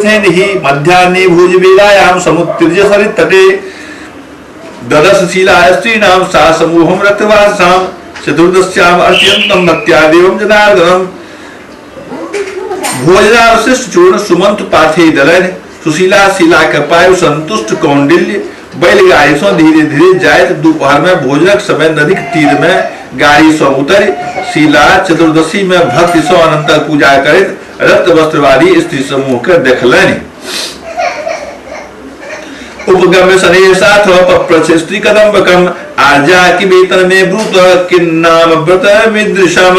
रथेन ही मध्याह्ने भोजवेलायां समुत्तीर्य सरित्तटे ददश शीला स्त्रीणां सा समूहं रक्तवासां चतुर्दश्याम अर्चयन्तं भक्त्या देवं जनार्दनम्। भोजनावशिष्ट चूर्ण सुमंत पाथे दलनि। सुशीला शीला के पाय संतुष्ट कौंडिल्य बैलगाड़ी से धीरे धीरे जायत दोपहर में भोजनक समय नदीक तीर में गाड़ी से उतरि शीला चतुर्दशी में भक्ति से अनंतर पूजा करैत रक्त वस्त्र वाली स्त्री समूह के देखलनि। उपगम्य शनि साथ पप्रच्छ स्त्री कदम्बकम आर्जा कि वेतन में ब्रूत किन्नाम व्रत मिदृशम।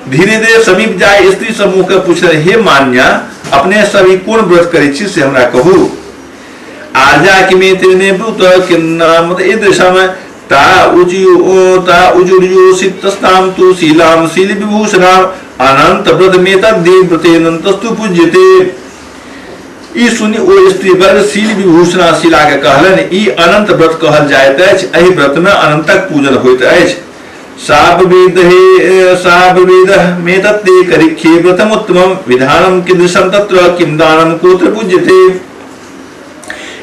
धीरे धीरे समीप जाय स्त्री समूह के पूछल, हे मान्या, अपने सभी कोन व्रत करै छी से हमरा कहू। आर्जा कि वेतन में ब्रूत किन्नाम ईदृशम ता उजुर्यो सितस्ताम तु शीलाम शील विभूषणाम अनंत व्रत में तद्देव व्रतेनंतस्तु पूज्यते। ई सुनि ओ स्त्री वर्ग शील विभूषणा शीला के कहलनि, ई अनंत व्रत कहल जाइत अछि, एहि व्रत में अनंतक पूजन होइत अछि। साप वेद मे तत्ते करिख्ये व्रतम उत्तमम विधानम कीदृशम तत्र किम दानम कोत्र पूज्यते।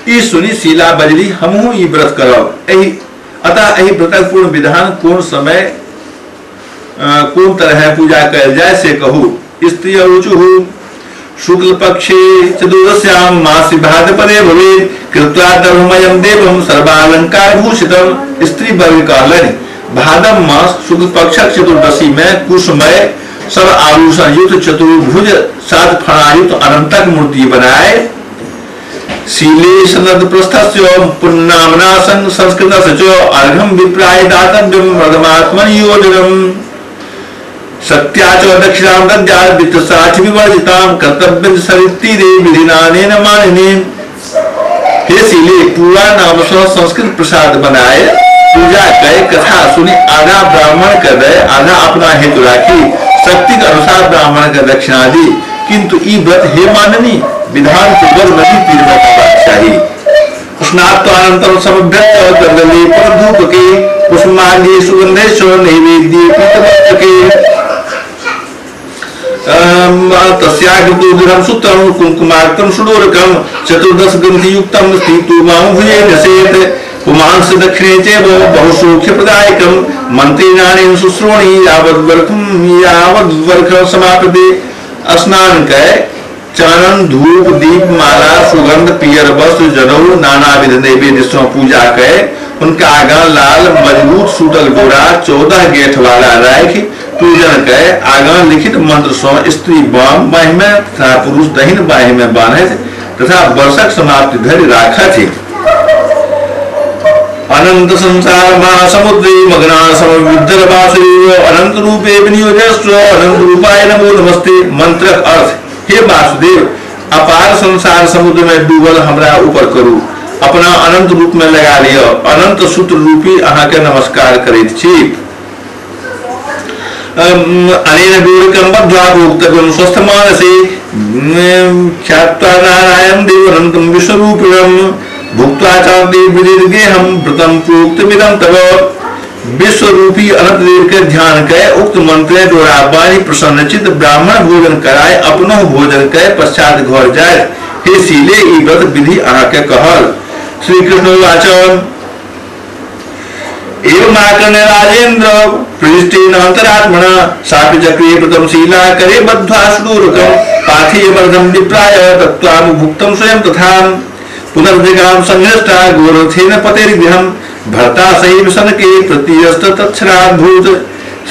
ई सुनि शीला बजली, हमहूँ ई व्रत करब, एहि अतः एहि व्रतक पूर्ण विधान कोन समय कोन तरह पूजा कयल जाय से कहू। स्त्री ऊचुहु शुक्ल पक्षे चतुर्दश्याम मासि भाद्रपदे भवेत् कृत्वा दर्भमयं देवं सर्वालंकार भूषितम। स्त्री वर्ग कहलनि, भादव मास शुक्ल पक्षक चतुर्दशी में कुशमय सब आभूषण युक्त चतुर्भुज सात फणायुक्त अनंतक मूर्ति बनाए शीलेश नद प्रस्थस्य पुन्नामना संस्कृतस्य च अर्घं विप्राय दातव्यं व्रतमात्मन योजनम्। सत्या च दक्षिणां दद्यात् वित्तसाक्षि विवर्जितां कर्तव्यं सरित्तीरे विधिनानेन मानिनी। हे शीले, पूरा नाम से संस्कृत प्रसाद बनाए पूजा करे कथा सुनी आधा ब्राह्मण कर दे आधा अपना हेतु राखी शक्ति के अनुसार ब्राह्मण के दक्षिणा दी, किंतु ई व्रत हे माननी विधान पूर्वक नदी तीर में करना चाहिए। स्नात्वानंतरम समभ्यर्च्य गंधलेपन धूपके पुष्पमाल्ये सुगंधेश्वर नैवेद्ये पीतमस्तके तस्याग्रतो दृढं सूत्रं कुंकुमार्कं सुडोरकं चतुर्दश ग्रंथियुक्तं स्थितो मां भुजे नसेत् पुमांस दक्षिणे चैव बहुसौख्य प्रदायकं मन्त्रिणानेन शुश्रोणि यावद्वर्ख समापदे। स्नान कै चानन धूप दीप माला सुगंध पियर वस्त्र जनऊ नानाविध नैवेद्य से पूजा कै उनका आगा लाल मजबूत सूतक डोरा 14 गेठ वाला राखि पूजन कै आगा लिखित मंत्र से स्त्री बाम बाहि में तथा पुरुष दहिन बाहि में बांधे तथा वर्षक समाप्ति धरि राखथि। अनंत संसार महासमुद्रे मग्ना समविद्र वासुदेव अनंत रूपे विनियोजस्व अनंत रूपाय नमो नमस्ते। मंत्रक अर्थ, हे वासुदेव, अपार संसार समुद्र में डूबल हमरा ऊपर करू, अपना अनंत रूप में लगा लिय, अनंत सूत्र रूपी अहाँ के नमस्कार करैत छी। अनेन डोरकं बद्ध्वा भोक्तव्यं स्वस्थ मानसे ख्यात्वा नारायण देव अनंतं विश्वरूपिणं भुक्त्वा चान्ते विदिर्गेहं व्रतं प्रोक्तमिदं तव। विश्वरूपी अनंत देव के ध्यान कै उक्त मंत्र डोरा बानी प्रसन्नचित ब्राह्मण भोजन कराए अपनो भोजन कै पश्चात घर जाए। हे शीले, ई व्रत विधि अहाँ के कहल। श्री कृष्ण उवाच एवं आकर्ण्य राजेन्द्र पृष्ठेन अंतरात्मना सापि चक्रे व्रतं शीला करे बद्ध्वा सुदूरकं पाथेय वर्धं विप्राय तत्त्वामुभुक्तं स्वयं तथा पुनर्जगाम संघृष्टा गोरथेन पतेर्गृहं भर्ता सैव सनके प्रत्यस्त तत्क्षणाद्भूत।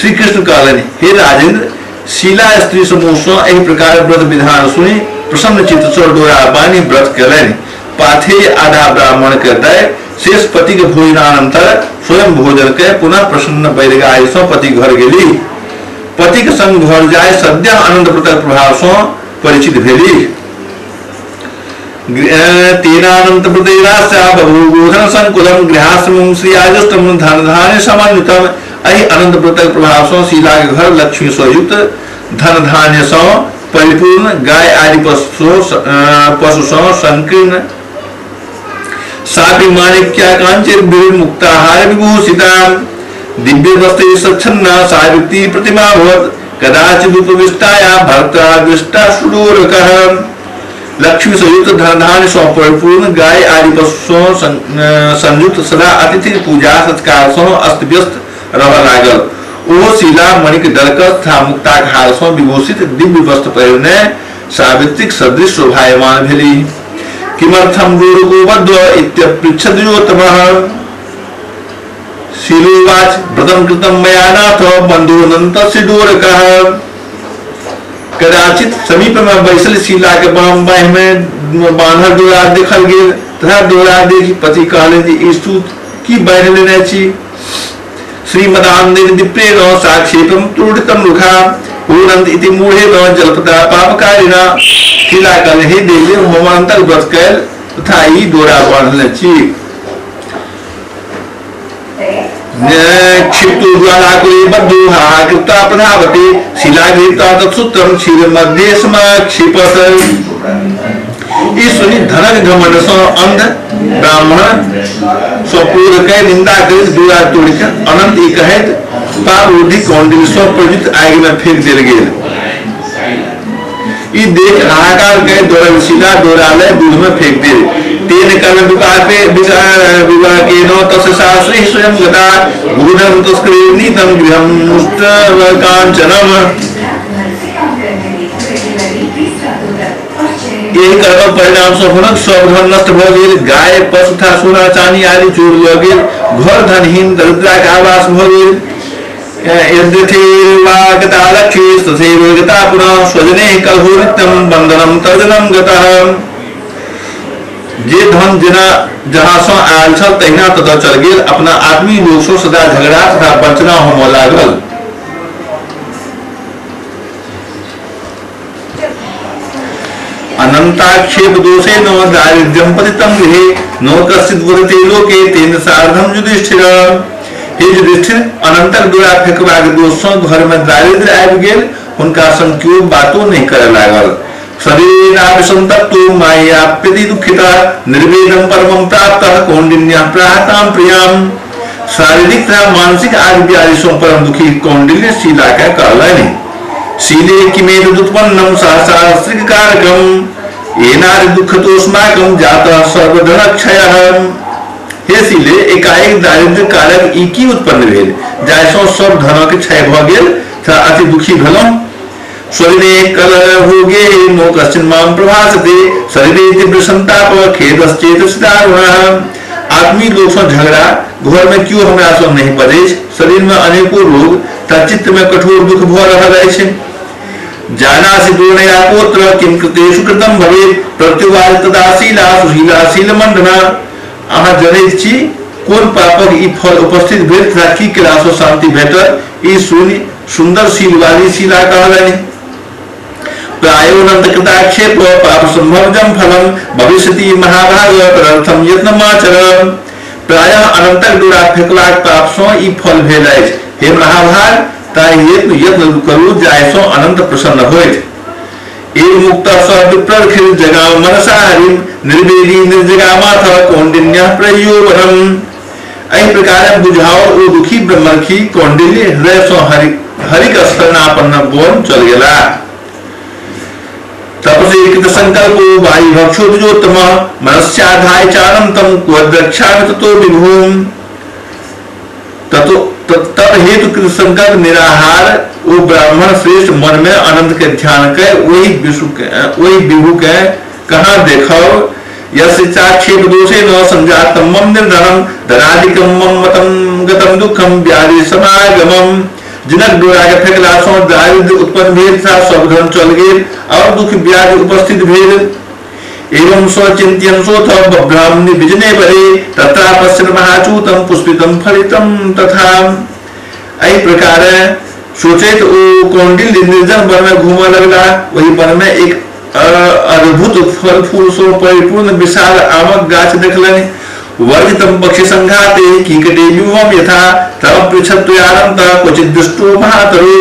श्री कृष्ण कहलनि, हे राजेंद्र, शीला स्त्री समूह सँ एहि प्रकार व्रत विधान सुनि प्रसन्न चित्त सँ डोरा बान्हि व्रत कयलनि। पाथेय आधा ब्राह्मण के दय शेष पति के भोजनानंतर स्वयं भोजन के पुनः प्रसन्न बैलगाड़ी सँ पति घर गेली। पति के संग घर जाय सद्य आनंद व्रतक प्रभाव सँ परिचित भेली। तेनानंत व्रतेनास्या बभूवोधन संकुलम गृहाश्रमं श्रीयाजुष्टं धनधान्य समन्वितम। एहि अनंत व्रतक प्रभाव सँ शीला के घर लक्ष्मी सँ युक्त धन धान्य सँ परिपूर्ण गाय आदि पशु सँ संकीर्ण सापि माणिक्या कांचीर मुक्ताहार विभूषिता दिव्य वस्त्र सच्छन्ना सावित्री प्रतिमा भवत् कदाचिदुपविष्टाया भर्ता दृष्टा सुदूरकः। लक्ष्मी संयुक्त धन धान्य सँ परिपूर्ण गाय आदि पशु सँ संयुक्त सदा अतिथि पूजा सत्कार सँ अस्त व्यस्त रहय लागल। ओ शिला मणिक डरकस तथा मुक्ताक हार सँ विभूषित दिव्य वस्त्र पहिरने सावित्रीक सदृश शोभायमान भेली। किमर्थम गुरुगोबद्ध इत्यपृच्छद्योतमः शिलोवाच व्रतं कृतं मया नाथ बन्धोऽनन्तस्य डोरकः। कदाचित समीप में बैसल शिला के बाम बाहि में बान्हल डोरा देखल गेल तथा डोरा देखि पति कहलनि जे ई सूत की बान्हि लेने छी। श्रीमदान्धेन विप्रेण साक्षेपं त्रुटितं रुखा पूर्णंत इति मूढ़ेन जलपता पापकारिणा। शिला कहलनि हे देवी, हम अनन्तक व्रत कयल तथा ई डोरा बान्हले छी। क्षिप्तो ज्वालाकुले बद्धो हाहाकृत्वा प्रधावते शिला गृहीत्वा तत्सूत्रं क्षीर मध्ये समाक्षिपत। ई सुनि धनक घमंड सँ अंध ब्राह्मण सँ क्रोध कय निंदा करैत डोरा तोड़ि कऽ अनंत ई कहैत पापबुद्धि कौंडिन्य सँ प्रज्वलित आगि में फेंक देल गेल। ई देख हाहाकार कय दौड़ल शिला डोरा लय दूध में फेंक देल। तेन कर्म विपाके विपाकेन तस्य सासुः स्वयं गता गुरुधर्म तस्करेणीतं गृहं मुष्टकाञ्चनम्। एहि कर्मक परिणाम सँ हुनक सब धन नष्ट भऽ गेल। गाय पशु तथा सोना चानी आदि चोर लऽ गेल। घर धनहीन दरिद्राक आवास भऽ गेल। यद्यथैर्वागता लक्ष्मी तथैव गता पुनः स्वजने कलहो नित्यं बन्धनं तर्जनं गतः। जे धन जेना जहाँ सँ आयल छल तहिना ततऽ चल गेल। अपना आदमी लोक सँ सदा झगड़ा तथा वंचना होमऽ लागल। अनंताक्षेप दोषेण दारिद्र्यं पतितं गृहे नो कश्चित् वदते लोके तेन सार्धं युधिष्ठिर। हे युधिष्ठिर, अनंतक डोरा फेकबाक दोष सँ घर में दारिद्र्य आबि गेल। हुनका संग केओ बातो नहि करय लागल। शरीरेणाभिसंतप्तो मायाप्यति दुःखिता निर्वेदं परमं प्राप्तः कौंडिन्यः प्राहतां प्रियाम्। शारीरिक तथा मानसिक आदि व्याधि सँ परम दुखी कौंडिन्य शिला के कहलनि, शीले किमेतदुत्पन्नं सहसास्त्रिक कारकम् एनादि दुःखतोऽस्माकं जातः सर्वधनक्षयः। हे शीले, एकाएक दारिद्र्य कारक ई की उत्पन्न भेल जाहिसँ सब धनक क्षय भऽ गेल तथा अति दुखी भेलहुँ। शरीरे कलह भोगे नो कश्चिन मां प्रभासते शरीरे तीव्र संताप खेदश्चेतसि दारुणः। आदमी लोक सँ झगड़ा, घर में केओ हमरा सँ नहि बजैछ, शरीर में अनेको रोग तथा चित्त में कठोर दुख भऽ रहल अछि। जानासि द्रोणया गोत्र किं कृतेषु कृतं भवेत् प्रत्युवाच तदा शीला सुशीला शीलमण्डना। अहाँ जनैत छी कोन पापक ई फल उपस्थित भेल तथा की केला सँ शांति भेटत। ई सुनि सुन्दर शीलवाली शीला कहलनि, प्रायोनंत कृताक्षेप पाप संभवजम फलम भविष्यति महाभाग तदर्थम यत्नमाचर। प्रायः अनंतक डोरा फेकलाक पाप सँ ई फल भेल अछि। हे महाभाग, ताहि हेतु यत्न करू जाहि सँ अनंत प्रसन्न होइत। एव मुक्त स विप्रखिल जगाम मनसा हरिम निर्वेदी निर्जगामाथ कौंडिन्यः प्रयोवनम। एहि प्रकार बुझाओल ओ दुखी ब्रह्मर्षि कौंडिन्य हृदय सँ हरिक शरणापन्न वन चल गेला। तपसे कृत संकल्पो वायुभक्षो द्विजोत्तम मनस्याधाय चानंतम क्वद्रक्षामि ततो विभुम। ततो तब हेतु कृत संकल्प निराहार ओ ब्राह्मण श्रेष्ठ मन में अनंत के ध्यान के वही विभु के कहाँ देखो। यस्य चाक्षेप दोषेण संजातं मम निर्धनं धनादिकं मम मतम गतं दुःखं व्याधि समागमम्। जिनक डोरा के फेकला सँ दारिद्र्य उत्पन्न भेल तथा सब धन चल गेल और दुख व्याधि उपस्थित भेल। एवं स्वचिन्त्यं सोऽथ बभ्राम्नि विजने बले तथा पश्यन् महाचूतं पुष्पितं फलितं तथा। एहि प्रकार सोचैत ओ कौंडिन्य निर्जन वन में घूमऽ लगला। ओहि वन में एक अद्भुत फल फूल सँ परिपूर्ण विशाल आमक गाछ देखलनि। वर्जितं पक्षि संघाते कीकटे युवम यथा तव पृच्छत्वयानंत क्वचित दृष्टो महातरो।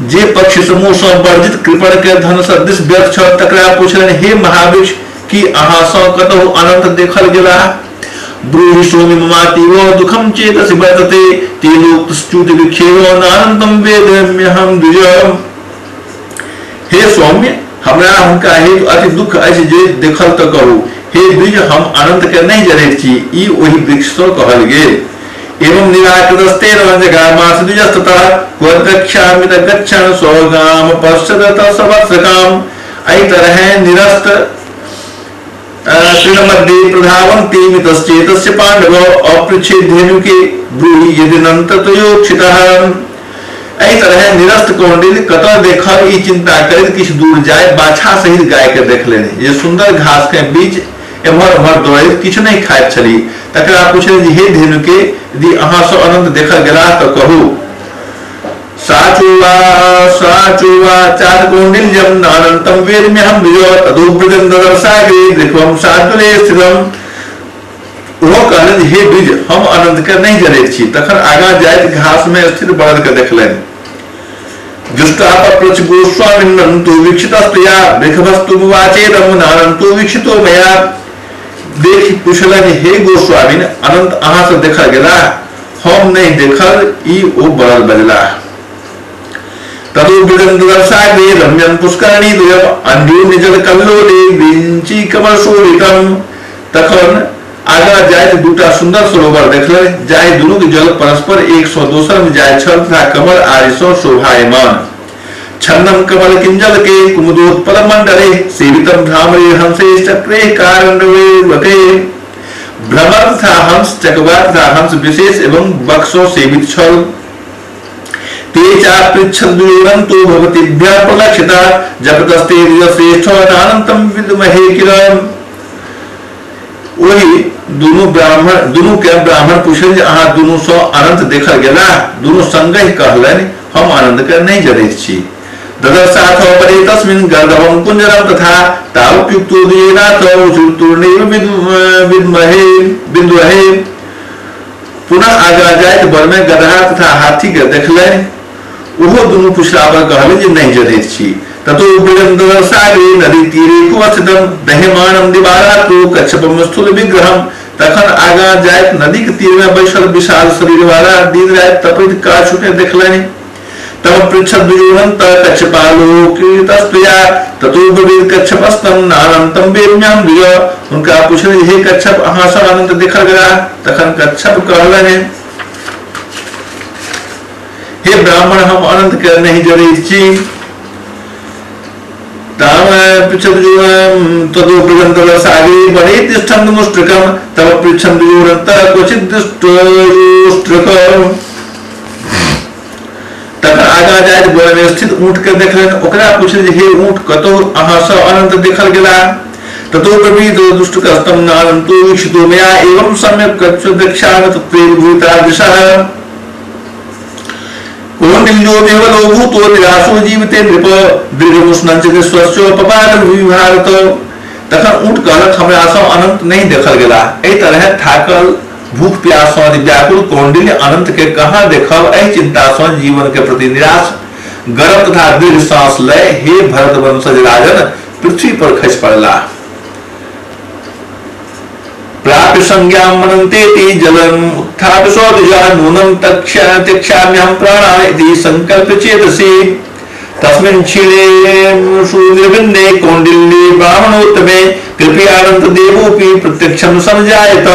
जे पक्षी समूह सँ वर्जित कृपण के धन सदृश व्यर्थ छल तकरा पुछलनि, हे महावृक्ष, की अहाँ सँ कतहु अनंत देखल गेला? ब्रूहि सोमि ममातीव दुःखं चेतसि वर्तते तेनोक्तश्च्युत विक्षेपो नानंतं वेदम्यहं द्विज। हे सौम्य, हमरा हुनका हेतु अति दुख अछि जे देखल तऽ कहू। हे द्विज, हम अनंत के नहि जनैत छी, ई ओहि वृक्ष सँ कहल गेल। एवं निराकृतस्ते जगामास द्विजस्ततः क्वद्रक्ष्यामि त गच्छन् स्वगाम पश्यत सवत्सकाम। एहि तरह निरस्त तृणमध्ये प्रधावन्ति मितश्चेतस्य पाण्डव अपृच्छेद्धेनु के ब्रूहि यदिनन्त तयोक्षितः। एहि तरह निरस्त कौंडिल कतऽ देखल ई चिंता करैत किछु दूर जाय बाछा सहित गाय के देखलनि जे सुंदर घास के बीच एम्हर ओम्हर दौड़ैत किछु नहि खाइत छली। तकरा पुछलनि, हे धेनु के, यदि अहाँ सँ अनंत देखल गेलाह तऽ कहू। साचुवा चार कौंडिल्यम नानंतम वेदम्यहं द्विज तदुव्रजं ददर्शाग्रे दृक्वं सातुले स्थितम। ओहो कहलनि, हे द्विज, हम अनंत के नहि जनैत छी। तखन आगाँ जाइत घास में स्थित बड़द के देखलनि। जुष्टापप्रच गोस्वामिनंतु वीक्षितस्तया वृखवस्तुवाचेदं नानंतु वीक्षितो मया। देखि पुछलनि, हे गोस्वामिन, अनंत अहाँ से देखल गेला? हम नहि देखल, ई ओ बड़द बजला। तदुव्रजं ददर्शाग्रे रम्यं पुष्करिणी द्वयम् अन्योन्यजल कल्लोले विंची कमल शोभितम्। तखन आगाँ जाइत दूटा सुंदर सरोवर देखलनि जाहि दुनू के जल परस्पर एक सँ दोसर में जाइत छल तथा कमल आदि सँ शोभायमान। छन्नम कमल किंजल के कुमुदोत्पल मंडले सेवितम भ्रामरे हंसे चक्रे कारण्डवे वके। भ्रमर तथा हंस, चकवा तथा हंस विशेष एवं बक्सों सेवित छल। ते चापृच्छद्योरन्तो भवतीभ्यः प्रलक्षिता जपतस्ते श्रेष्ठो अनंतम विद्महे किल। ओहि दुनू ब्राह्मण दुनू के ब्राह्मण पूछल जे अहाँ दुनू सँ अनंत देखल गेला? दुनू संगहि कहलनि, हम अनंत के नहि जनैत छी। ददर्शाथ परे तस्मिन् गर्दभं कुञ्जरं तथा तावप्युक्तो द्विजेनाथ उचुर्तूर्णैव विद्महे बिन्दुहे। पुनः आगाँ जाइत वन में गदहा तथा हाथी के देखलनि। ओहो दुनू पुछला पर कहलनि जे नहि जनैत छी। ततो सागरे नदी तीरे कुवस्थितं दह्यमानं दिवारात्रो कच्छपं स्थूल विग्रहं। तखन आगाँ जाइत नदी के तीर में बैसल विशाल शरीर वाला दिन राति तपैत काछु के देखलनि। तब पृच्छद्विजोहन्त कच्छपालोकितस्त्वया ततो ब्रवीत कच्छपस्तं नानन्तं वेम्यहं द्विज। हुनका पुछलनि, हे कच्छप, अहाँ सँ अनंत देखल गेला? तखन कच्छप कहलनि, हे ब्राह्मण, हम अनंत के नहि जनैत छी। तदुपृच्छन्तदर्शाग्रे तिष्ठन्त मुष्ट्रिकं तव पृच्छन्द्योरन्त क्वचित् दृष्टोष्ट्रिकम्। तखन आगाँ जाइत वन में स्थित ऊँट के देखलनि। ओकरा पुछलनि, हे ऊँट, कतहु अहाँ सँ अनंत देखल गेला? ततो ब्रवीत दुष्टकस्तं नानन्तो वीक्षितो मया एवं सम्यक् कच्छदक्षाम तत्त्वेर्भूतादृशः। कौंडिल्यो विह्वलो भूतो निराशो जीवते नृप दीर्घमुष्णं च स्वस्योपपाद भारत। तखन ऊँट कहलक, हमरा सँ अनंत नहि देखल गेला। एहि तरह थाकल भूख प्यास सँ व्याकुल कौंडिल्य अनंत के कहाँ देखब, एहि चिंता सँ जीवन के प्रति निराश गर्म तथा दीर्घ सांस लय हे भरत वंशज राजन पृथ्वी पर खसि पड़ला। प्राप्य संज्ञां मनन्तेति जलम् उत्थाप्य स्वद्विजा नूनं त्यक्ष्याम्यहं प्राणान् इति संकल्प्य चेतसि। तस्मिन् क्षीणे सुनिर्विन्ने कौंडिल्ये ब्राह्मणोत्तमे कृपयानन्त देवोऽपि प्रत्यक्षं समजायत।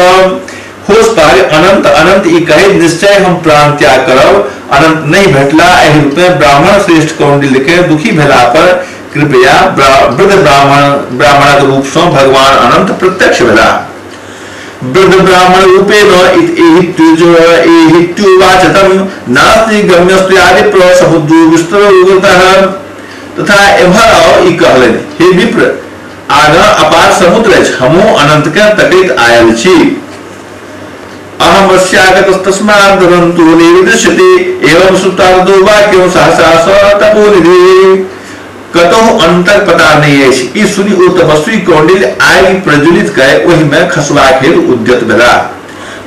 होश पारि अनंत अनंत ई कहे निश्चय हम प्राण त्याग करब। अनंत नहीं भेटला एहि रूप में ब्राह्मण श्रेष्ठ कौंडिल्य के दुखी भेला पर कृपया वृद्ध ब्राह्मणक रूप सँ भगवान अनंत प्रत्यक्ष भेला। वृद्ध ब्राह्मण रूपेण एहित्युवाचतम नास्ति गम्यस्त्यादि प्रसमुद्रो विस्तरो तथा एम्हर आओ ई कहलनि, हे विप्र, आगाँ अपार समुद्र अछि, हमहूँ अनंत के तकैत आयल छी। अहमस्यागतस्तस्मात् ददन्तु नैव दृश्यते एवं श्रुत्वा वाक्यं सहसा स तपोनिधि। कतहु अंतर पता नहीं अछि। ई सुनि ओ तपस्वी कौंडिल्य आगि प्रज्वलित कय ओहि में खसबाक हेतु उद्यत भेला।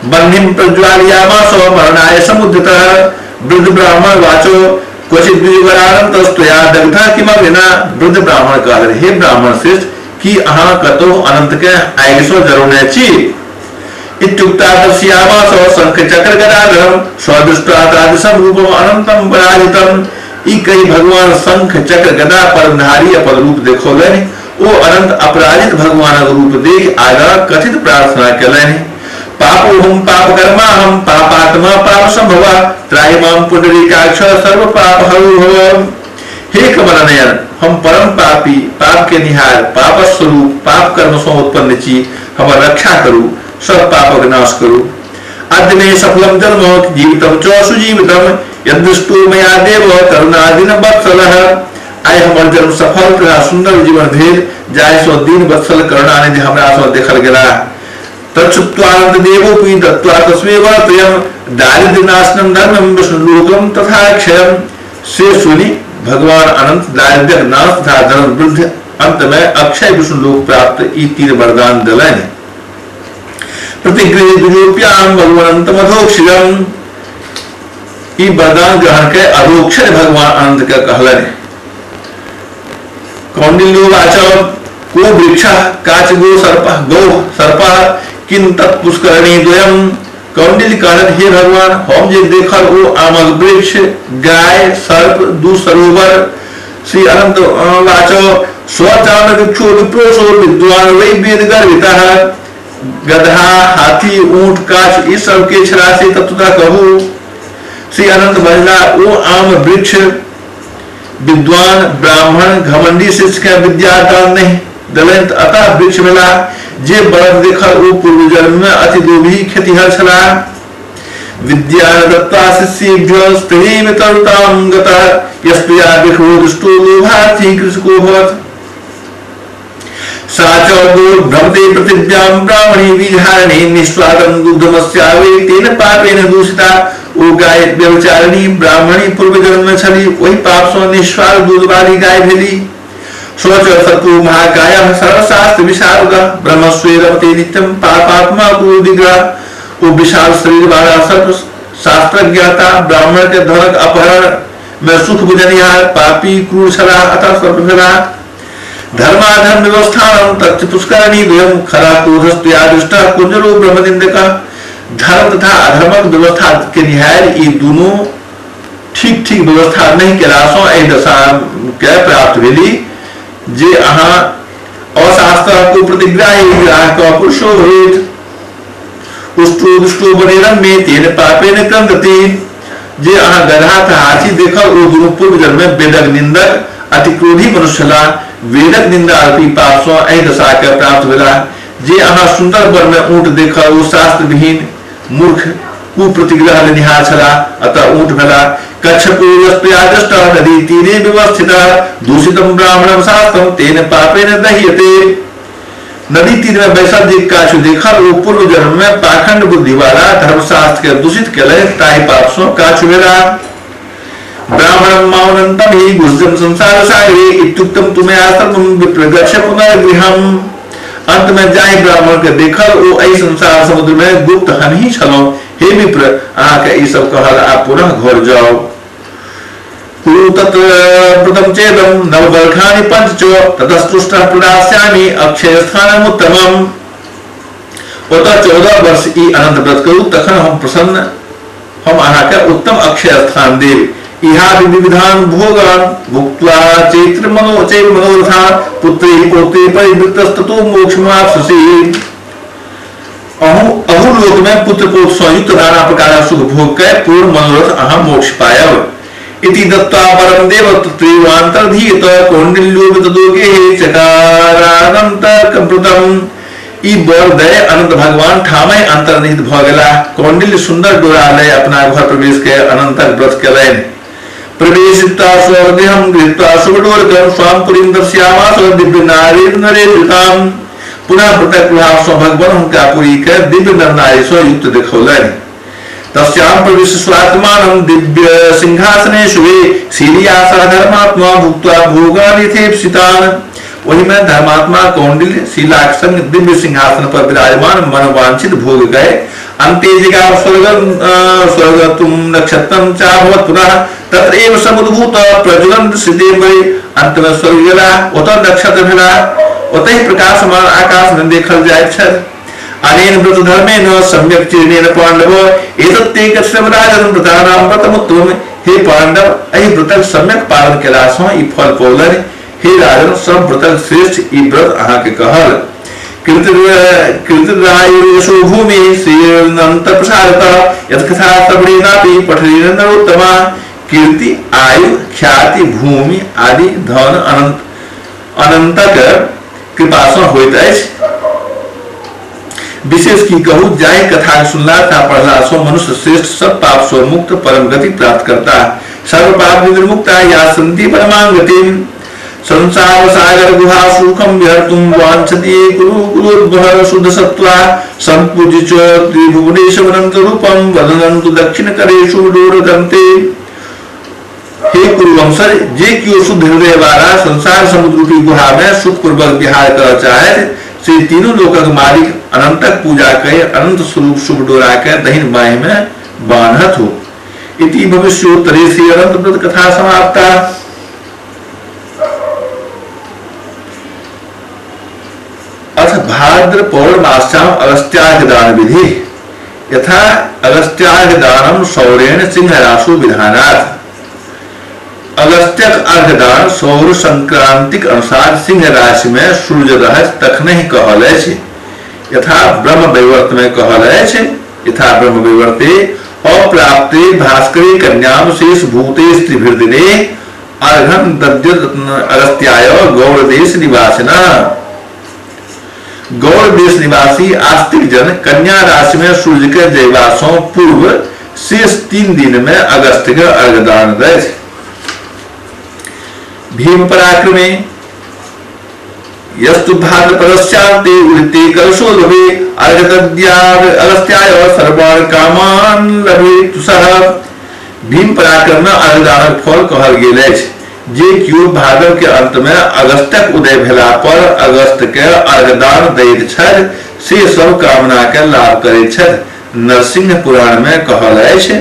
बह्निं प्रज्वालयामास मरणाय समुद्यतः। वृद्ध ब्राह्मण वाचो क्वचित् द्विजवरानन्तस्त्वया दग्धः किमग्निना। वृद्ध ब्राह्मण कहलनि, हे ब्राह्मण श्रेष्ठ, की अहाँ कतहु अनंत के आगि सँ जरौने छी? इत्युक्ता दर्शयामास शंख चक्र गदाधरम स्वदृष्ट्वा तादृशं रूपम अनंतं पराजितम। ई कहि भगवान शंख चक्र गदा पद्मधारी अपन रूप देखौलनि। ओ अनंत अपराजित भगवानक रूप देख आगाँ कथित प्रार्थना केलनि। पापो हम पाप कर्मा हम पापात्मा पाप संभवा त्राहि मां पुंडरीकाक्ष सर्व पाप हरो भव। हे कमल नयन, हम परम पापी, पाप के निहार, पाप स्वरूप, पाप कर्म सँ उत्पन्न छी, हमर रक्षा करू, सब पापक नाश करू। अद्य मे सफलम जन्म जीवितम च सुजीवितम यदृष्टो मया देव करुणादिन वत्सलः। आइ हमर जन्म सफल तथा सुंदर जीवन भेल, जाहि सँ दीन वत्सल करुणानिधि हमरा सँ देखल गेला। तत्सुत्वानंद देवोपि दत्त्वा तस्मै वरत्रयं दारिद्र्य नाशनं धर्मं विष्णुलोकं तथा क्षयं। से सुनि भगवान अनंत दारिद्र्यक नाश तथा धर्म वृद्धि अंत में अक्षय विष्णुलोक प्राप्त ई तीन वरदान देलनि। प्रतिगृह दुरोप्याम भगवंत मधोक्षरम। ई वरदान ग्रहण के अधोक्षर भगवान अनंत के कहलनि। कौंडिल्योवाच को वृक्ष काच गो सर्प गौ सर्प किन तत्पुष्करणी द्वयम। कौंडिल्य कहलनि, हे भगवान, हम जे देखल ओ आमक वृक्ष, गाय, सर्प, दू सरोवर। श्री अनंत वाच स्वचान वृक्षो विप्रोसो विद्वान वै वेद गर्भितः। गधा, हाथी, ऊंट, काच ई सब के छला से तत्वता कहू। श्री अनंत बजला, ओ आम वृक्ष विद्वान ब्राह्मण घमंडी शिष्य के विद्या दान नहीं दलनि, अतः वृक्ष भेला। जे बरद देखल ओ पूर्व जन्म में अति लोभी खेतिहर छला। विद्या दत्ता शिष्येभ्य स्त्रीम तरुतां गतः यस्त्वया विखो दुष्टो लोभार्थी कृषको भवत्। सा च भ्रमते पृथिव्यां ब्राह्मणी बीजहारिणी निस्वादं दुग्धमस्यावे तेन पापेन दूषिता। ओ गाय व्यभिचारिणी ब्राह्मणी पूर्व जन्म में छली, ओहि पाप सँ निस्वाद दूध वाली गाय भेली। स्वच सर्पो महाकाय सर्वशास्त्र विशारद ब्रह्मस्वे रमते नित्यं पापात्मा विग्रह। ओ विशाल शरीर वाला सर्प शास्त्र ज्ञाता ब्राह्मण के धनक अपहरण में सुख बुझनिहार पापी क्रूर छला, अतः सर्प भेला। धर्माधर्म व्यवस्थानं तच्च पुष्करणी द्वयं खरा क्रोधस्तया दुष्टः कुंजरो ब्रह्मनिंदक। धर्म तथा अधर्मक व्यवस्था के निहार ई दुनू ठीक ठीक व्यवस्था नहीं केला सँ एहि दशा के प्राप्त भेली जे अहाँ अशास्त्र को प्रतिग्राही ग्राह क पुरुषो भवेत्। उष्टो दुष्टो बनेरम में तेन पापेन क्रन्दति। जे अहाँ गधा तथा हाथी देखल ओ दुनू पूर्व जन्म में वेदक निंदक अतिक्रोधी मनुष्य छला, वेदक निंदा रूपी पाप सँ एहि दशा के प्राप्त भेला। जे अहाँ सुंदर वन में ऊंट देखल ओ शास्त्र विहीन मूर्ख कुप्रतिग्रह लेनिहार छला, अतः ऊंट भेला। कच्छपोयस्त्यादष्ट नदी तीरे व्यवस्थित दूषितं ब्राह्मणं शास्त्रं तेन पापेन दह्यते। नदी तीर में बैसल जे काछु देखल ओ पूर्व जन्म में पाखंड बुद्धि वाला धर्मशास्त्र के दूषित केलनि, ताहि पाप सँ काछु भेला। ब्राह्मणं मौनन्तं हि गुह्यं संसार सागरे इत्युक्तं तुमया सर्वं विप्रगच्छ पुनर्गृहम्। अंत में जाहि ब्राह्मण के देखल ओ एहि संसार समुद्र में गुप्त हम ही छलहुँ। हे विप्र, अहाँके ई सब कहल आ पुनः घर जाउ। कुरु तत्र व्रतं चेदं नववर्षाणि पञ्च च ततस्तुष्टः प्रदास्यामि अक्षय स्थानमुत्तमम्। ओतऽ 14 वर्ष ई अनंत व्रत करू, तखन हम प्रसन्न हम अहाँके उत्तम अक्षय स्थान देब। इहा विविधान भोगान भुक्त्वा चैत्र मनो चैव मनोरथा पुत्री पौत्री परिवृत्तस्ततो मोक्षमाप्स्यसि। अहु अहु लोक में पुत्र पौत्र संयुक्त नाना प्रकार सुख भोग के पूर्ण मनोरथ अहाँ मोक्ष पायब। इति दत्त्वा परम देव तत्रैवान्तर्धीयत कौंडिल्यो वितदोगे चकारानंत व्रतम। ई वर दय अनंत भगवान ठामय अंतर्निहित भ गेला। कौंडिल्य सुंदर डोरा लय अपना घर प्रवेश के अनंतक व्रत केलनि। प्रवेशित्वा स्वगृहं गृहीत्वा सुबडोरकं स्वां पुरीं दर्शयामास दिव्य नारी नरेन्द्रितां। पुनः व्रतक प्रभाव सँ भगवान हुनका पुरी के दिव्य नर नारी सँ युक्त देखौलनि। तस्यां प्रविश्य स्वात्मानं दिव्य सिंहासने शुभे शीलिया सह धर्मात्मा भुक्त्वा भोगानि यथेप्सितान्। ओहि में धर्मात्मा कौंडिल्य शीलाक संग दिव्य सिंहासन पर विराजमान मनवांछित भोग गए। अन्ते जिगा स्वर्ग स्वर्गतुम नक्षत्रं चाभवत् पुनः तत्र एव समुद्भूत प्रज्वलन सिद्धेम्बरे। अंत में स्वर्ग गेला, ओतऽ नक्षत्र भेला, ओतहि प्रकाशमान आकाश में देखल जाइत छल। अनेन व्रत धर्मेण सम्यक चीर्णेन पाण्डव एतत्ते कश्यप राजन व्रतानां व्रतमुत्तमम्। हे पांडव, एहि व्रतक सम्यक पालन केला सँ ई फल पौलनि। हे राजन, सब व्रतक श्रेष्ठ ई व्रत अहाँ के कहल। कृतरायुर्यशो भूमि श्रीअनंत प्रसादतः यत्कथा श्रवणेनापि पठनेन नरोत्तमा। कीर्ति, आयु, ख्याति, भूमि आदि धन अनंत अनंतक कृपा सँ होइत अछि। विशेष की कहू, जाहि कथा सुनला तथा पढ़ला सँ मनुष्य श्रेष्ठ सब पाप सँ मुक्त परम गति प्राप्त करता। सर्व पाप विनिर्मुक्ता या संति परमांगतिम। संसार सागर गुहा सुखम विहर्तुम वांछति कुरु कुरुद्भव शुद्ध सत्वा संपूज्य च त्रिभुवनेश अनंत रूपम वदनन्तु दक्षिण करेषु डोरदन्ते। हे कुरुवंशज, जे कियो शुद्ध हृदय वाला संसार समुद्र रूपी गुहा में सुखपूर्वक विहार कर चाहे से तीनों लोकक मालिक अनंतक पूजा कर अनंत स्वरूप शुभ डोरा के दहिन बाएं में बान्हत हो। इति भविष्योत्तरे श्री अनंत व्रत कथा समाप्ता। अथ भाद्र पौर्णमास्याम अगस्त्यार्घ दान विधि। यथा अगस्त्यार्घ दानम सौरेण सिंहरासु विधानात्। अगस्त्यक अर्घदान सौर संक्रांतिक अनुसार सिंह राशि में सूर्य रहत तखने ही कहल अछि। यथा ब्रह्म वैवर्त में कहल अछि, यथा ब्रह्म वैवर्ते अप्राप्ते भास्करी कन्याम शेष भूते स्त्रीभिर्दिने अर्घम दद्य अगस्त्याय गौड़ देश निवासिना। गौड़ देश निवासी आस्तिक जन कन्या राशि में सूर्य के जयवासों पूर्व शेष 3 दिन में अगस्त्य के अर्घदान दैत। भीम पराक्रमे यस्तु भाद्रपदस्यान्ते उदिते कलशोद्भवे अर्घदद्याय अगस्त्याय सर्वान् कामान लभेत सह। भीम पराक्रम में अर्घदानक फल कहल गेल अछि। जे कियो भादव के अंत में अगस्त्यक उदय भेला पर अगस्त के अर्घदान दैत छथि से सब कामना के लाभ करैत छथि। नरसिंह पुराण में कहल अछि,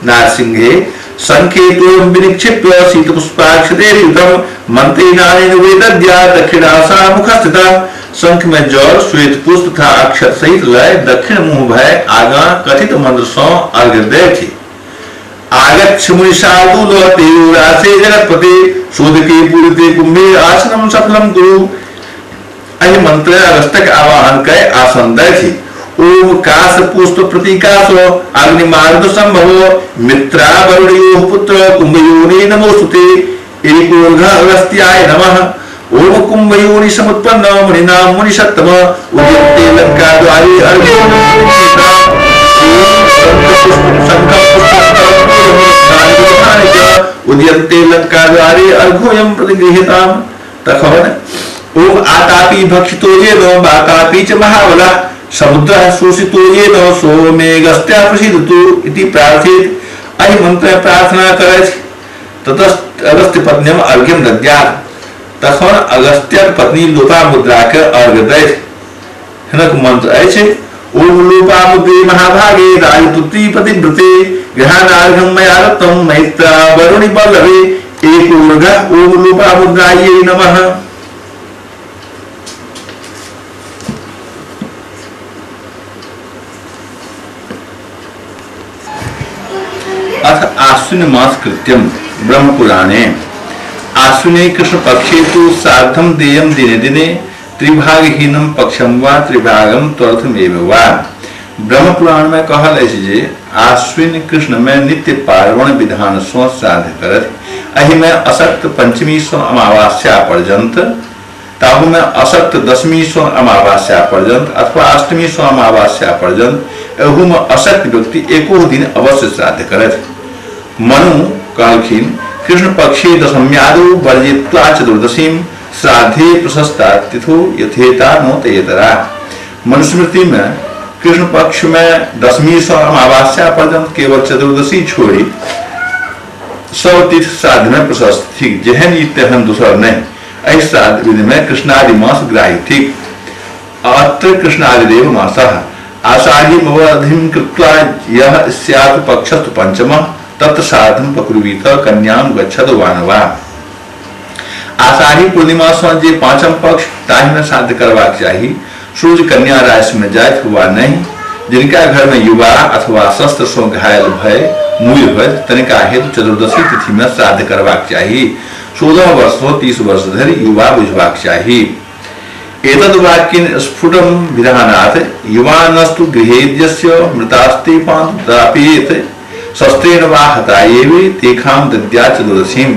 नारसिंहे संकेतो विनिक्षिप्य शीतपुष्पाक्षतेर्युतम मंत्रिनानेन वेदद्या दक्षिणासा मुखस्थिता। शंख में जल, श्वेत पुष्प तथा अक्षत सहित लय दक्षिण मुंह भय आगा कथित मंत्र सँ अर्घ देथि। आगच्छ मुनिषादूल तेजोरासे जगत्पते शोधके पूरिते कुंभे आसनम सफलम कुरु। एहि मंत्र अगस्त्यक आवाहन कय आसन दैथि। ओम कास पुष्प प्रतीकासो अग्निमार्ग संभवो मित्रा वरुणयोः पुत्र कुंभयोनि नमोस्तुते। एकोर्घ अगस्त्याय नमः। ओम कुंभयोनि समुत्पन्न मुनिनाम मुनिषत्तम उद्यन्ते लंका द्वारे अर्घ्यो उद्यन्ते लंका द्वारे अर्घ्योऽयं प्रतिगृह्यताम्। तखन ओम आतापि भक्षितो येन वातापि च महाबला समुद्र शोषितो येन सोमेगस्त्या प्रसीदतु इति प्रार्थित। एहि मंत्र प्रार्थना करैत ततः अगस्त्य पत्न्यम अर्घ्यम दद्यात्। तखन अगस्त्यक पत्नी लोपामुद्रा के अर्घ दैत। हिनक मंत्र अछि, ओम लोपामुद्रे महाभागे राजपुत्री पतिव्रते गृहाणार्घ्यं मया दत्तं मैत्रा वरुणि वल्लभे एकोर्घ ओम लोपामुद्रायै नमः। अथ आश्विन मास कृत्यम ब्रह्म पुराणे। आश्विने कृष्ण पक्षे तो सार्धम देयम दिने दिने त्रिभागहीनम पक्षम वा त्रिभागम त्वर्थमेव वा। ब्रह्म पुराण में कहल अछि जे आश्विन कृष्ण में नित्य पार्वण विधान सँ श्राद्ध करत। एहि में अशक्त पंचमी सँ अमावास्या पर्यंत, ताहू में अशक्त दशमी सँ अमावास्या पर्यंत अथवा अष्टमी सँ अमावास्या पर्यंत, एहू में अशक्त व्यक्ति एको दिन अवश्य श्राद्ध करत। मनु कहलखिन, कृष्ण पक्षे दशम्यादौ वर्जित्वा चतुर्दशीम श्राद्धे प्रशस्ता तिथो यथेता नो तेतरा। मनुस्मृति में कृष्ण पक्ष में दशमी सँ अमावास्या पर्यंत केवल चतुर्दशी छोड़ी सब तिथि श्राद्ध में प्रशस्त थिक, जेहन ई तेहन दोसर नहीं। एहि श्राद्ध विधि में कृष्णादि मास ग्राह्य थिक। अत्र कृष्णादिदेव मासः आषाढ़ी कृत्वा यः स्यात् पक्षस्तु पंचमः तत्र श्राद्धं प्रकुर्वीत कन्यां गच्छत वानवा। आषाढ़ी पूर्णिमा सँ जे पांचम पक्ष ताहि में श्राद्ध करबाक चाही। सूर्य कन्या राशि में जाइत वा नहीं, जिनका घर में युवा अथवा शस्त्र सँ घायल भय मुइल होयत तनिका हेतु चतुर्दशी तिथि में श्राद्ध करबाक चाही। 16 वर्ष सँ 30 वर्ष धरि युवा बुझबाक चाही। एतद् वाक्येन स्फुटं विधानात् युवानस्तु गृहेद्यस्य मृतास्ते पान्तु शस्त्रेण वा हतायेवे तेखां दद्या चतुर्दशीं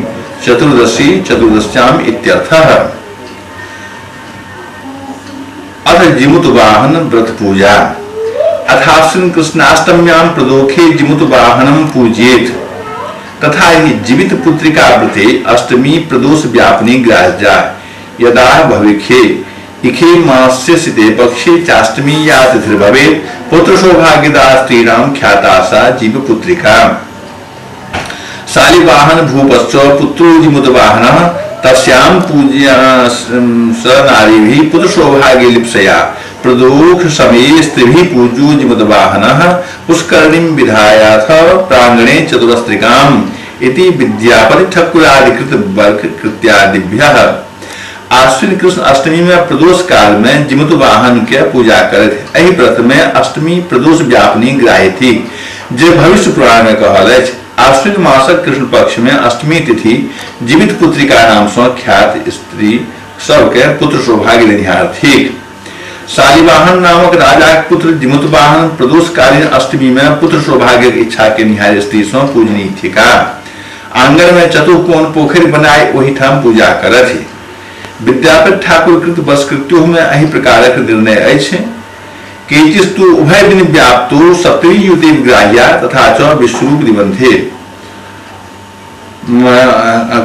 चतुर्दशी चतुर्दश्याम इत्यर्थः। अथ जिमुत वाहन व्रत पूजा। अथाश्विन कृष्णाष्टम्यां प्रदोखे जिमुत वाहनं पूज्येत तथा हि जीवित पुत्रिका व्रते अष्टमी प्रदोष व्यापिनी ग्राह्या यदा भविखे इखे मास्य सिते पक्षे चाष्टमी या तिथिर्भवेत् पुत्र सौभाग्यदा स्त्रीणां ख्याता सा जीव पुत्रिका। शालिवाहन भूपश्च पुत्रो जिमुतवाहनः तस्यां पूज्या स नारीभिः पुत्र सौभाग्य लिप्सया प्रदोष समये स्त्रीभिः पूज्यो जिमुतवाहनः पुष्करणीं विधायाथ प्रांगणे चतुरस्त्रिकाम् इति विद्यापति ठक्कुरादिकृत वर्ग कृत्यादिभ्यः। आश्विन कृष्ण अष्टमी में प्रदोष काल में जिमुत वाहन के पूजा करत। एहि व्रत में अष्टमी प्रदोष व्यापिनी ग्राह्य थी जे भविष्य पुराण में कहल अछि। आश्विन मासक कृष्ण पक्ष में अष्टमी तिथि जीवित पुत्रिका नाम सँ ख्यात स्त्री सबके पुत्र सौभाग्य देनिहार थीक। शालिवाहन नामक राजाक पुत्र जिमुत वाहन प्रदोषकालीन अष्टमी में पुत्र सौभाग्य इच्छा के निहार स्त्री सँ पूजनी थिका। आंगन में चतुर्कोण पोखरि बनाय ओहिठाम पूजा करथि। विद्यापति ठाकुर कृत वशकृत्यो में एहि प्रकारक निर्णय अछि। केचिस्तु उभय दिन व्याप्तो सप्तमी युते ग्राह्या तथा च विश्वरूप निबंधे।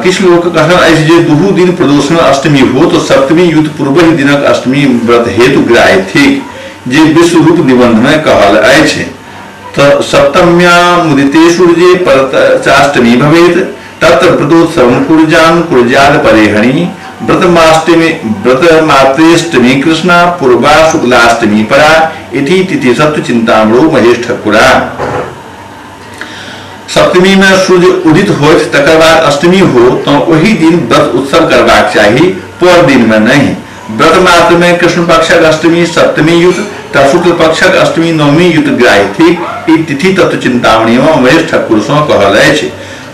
किछु लोक कथन अछि जे दुहू दिन प्रदोष में अष्टमी हो तो सप्तमी युत पूर्व ही दिनक अष्टमी व्रत हेतु ग्राह्य थिक जे विश्वरूप निबंध में कहल अछि। तो सप्तम्यामुदिते सूर्ये परचाष्टमी भवेत् तत्र व्रतोत्सवं कुर्जान कुर्जाद परेहणि व्रतमात्रेष्टमी कृष्णा पूर्वा शुक्लाष्टमी परा इति तिथि सत्य चिंतामणो महेश ठकुरा। सप्तमी में सूर्य उदित होत तकर बाद अष्टमी हो तो वही दिन व्रत उत्सव करबाक चाही, पर दिन में नहीं। व्रत मात्र में कृष्ण पक्षक अष्टमी सप्तमी युत तथा शुक्ल पक्षक अष्टमी नवमी युत ग्राह्य थिक। ई तिथि तत्व चिंतामणि में महेश ठाकुर सँ कहल अछि।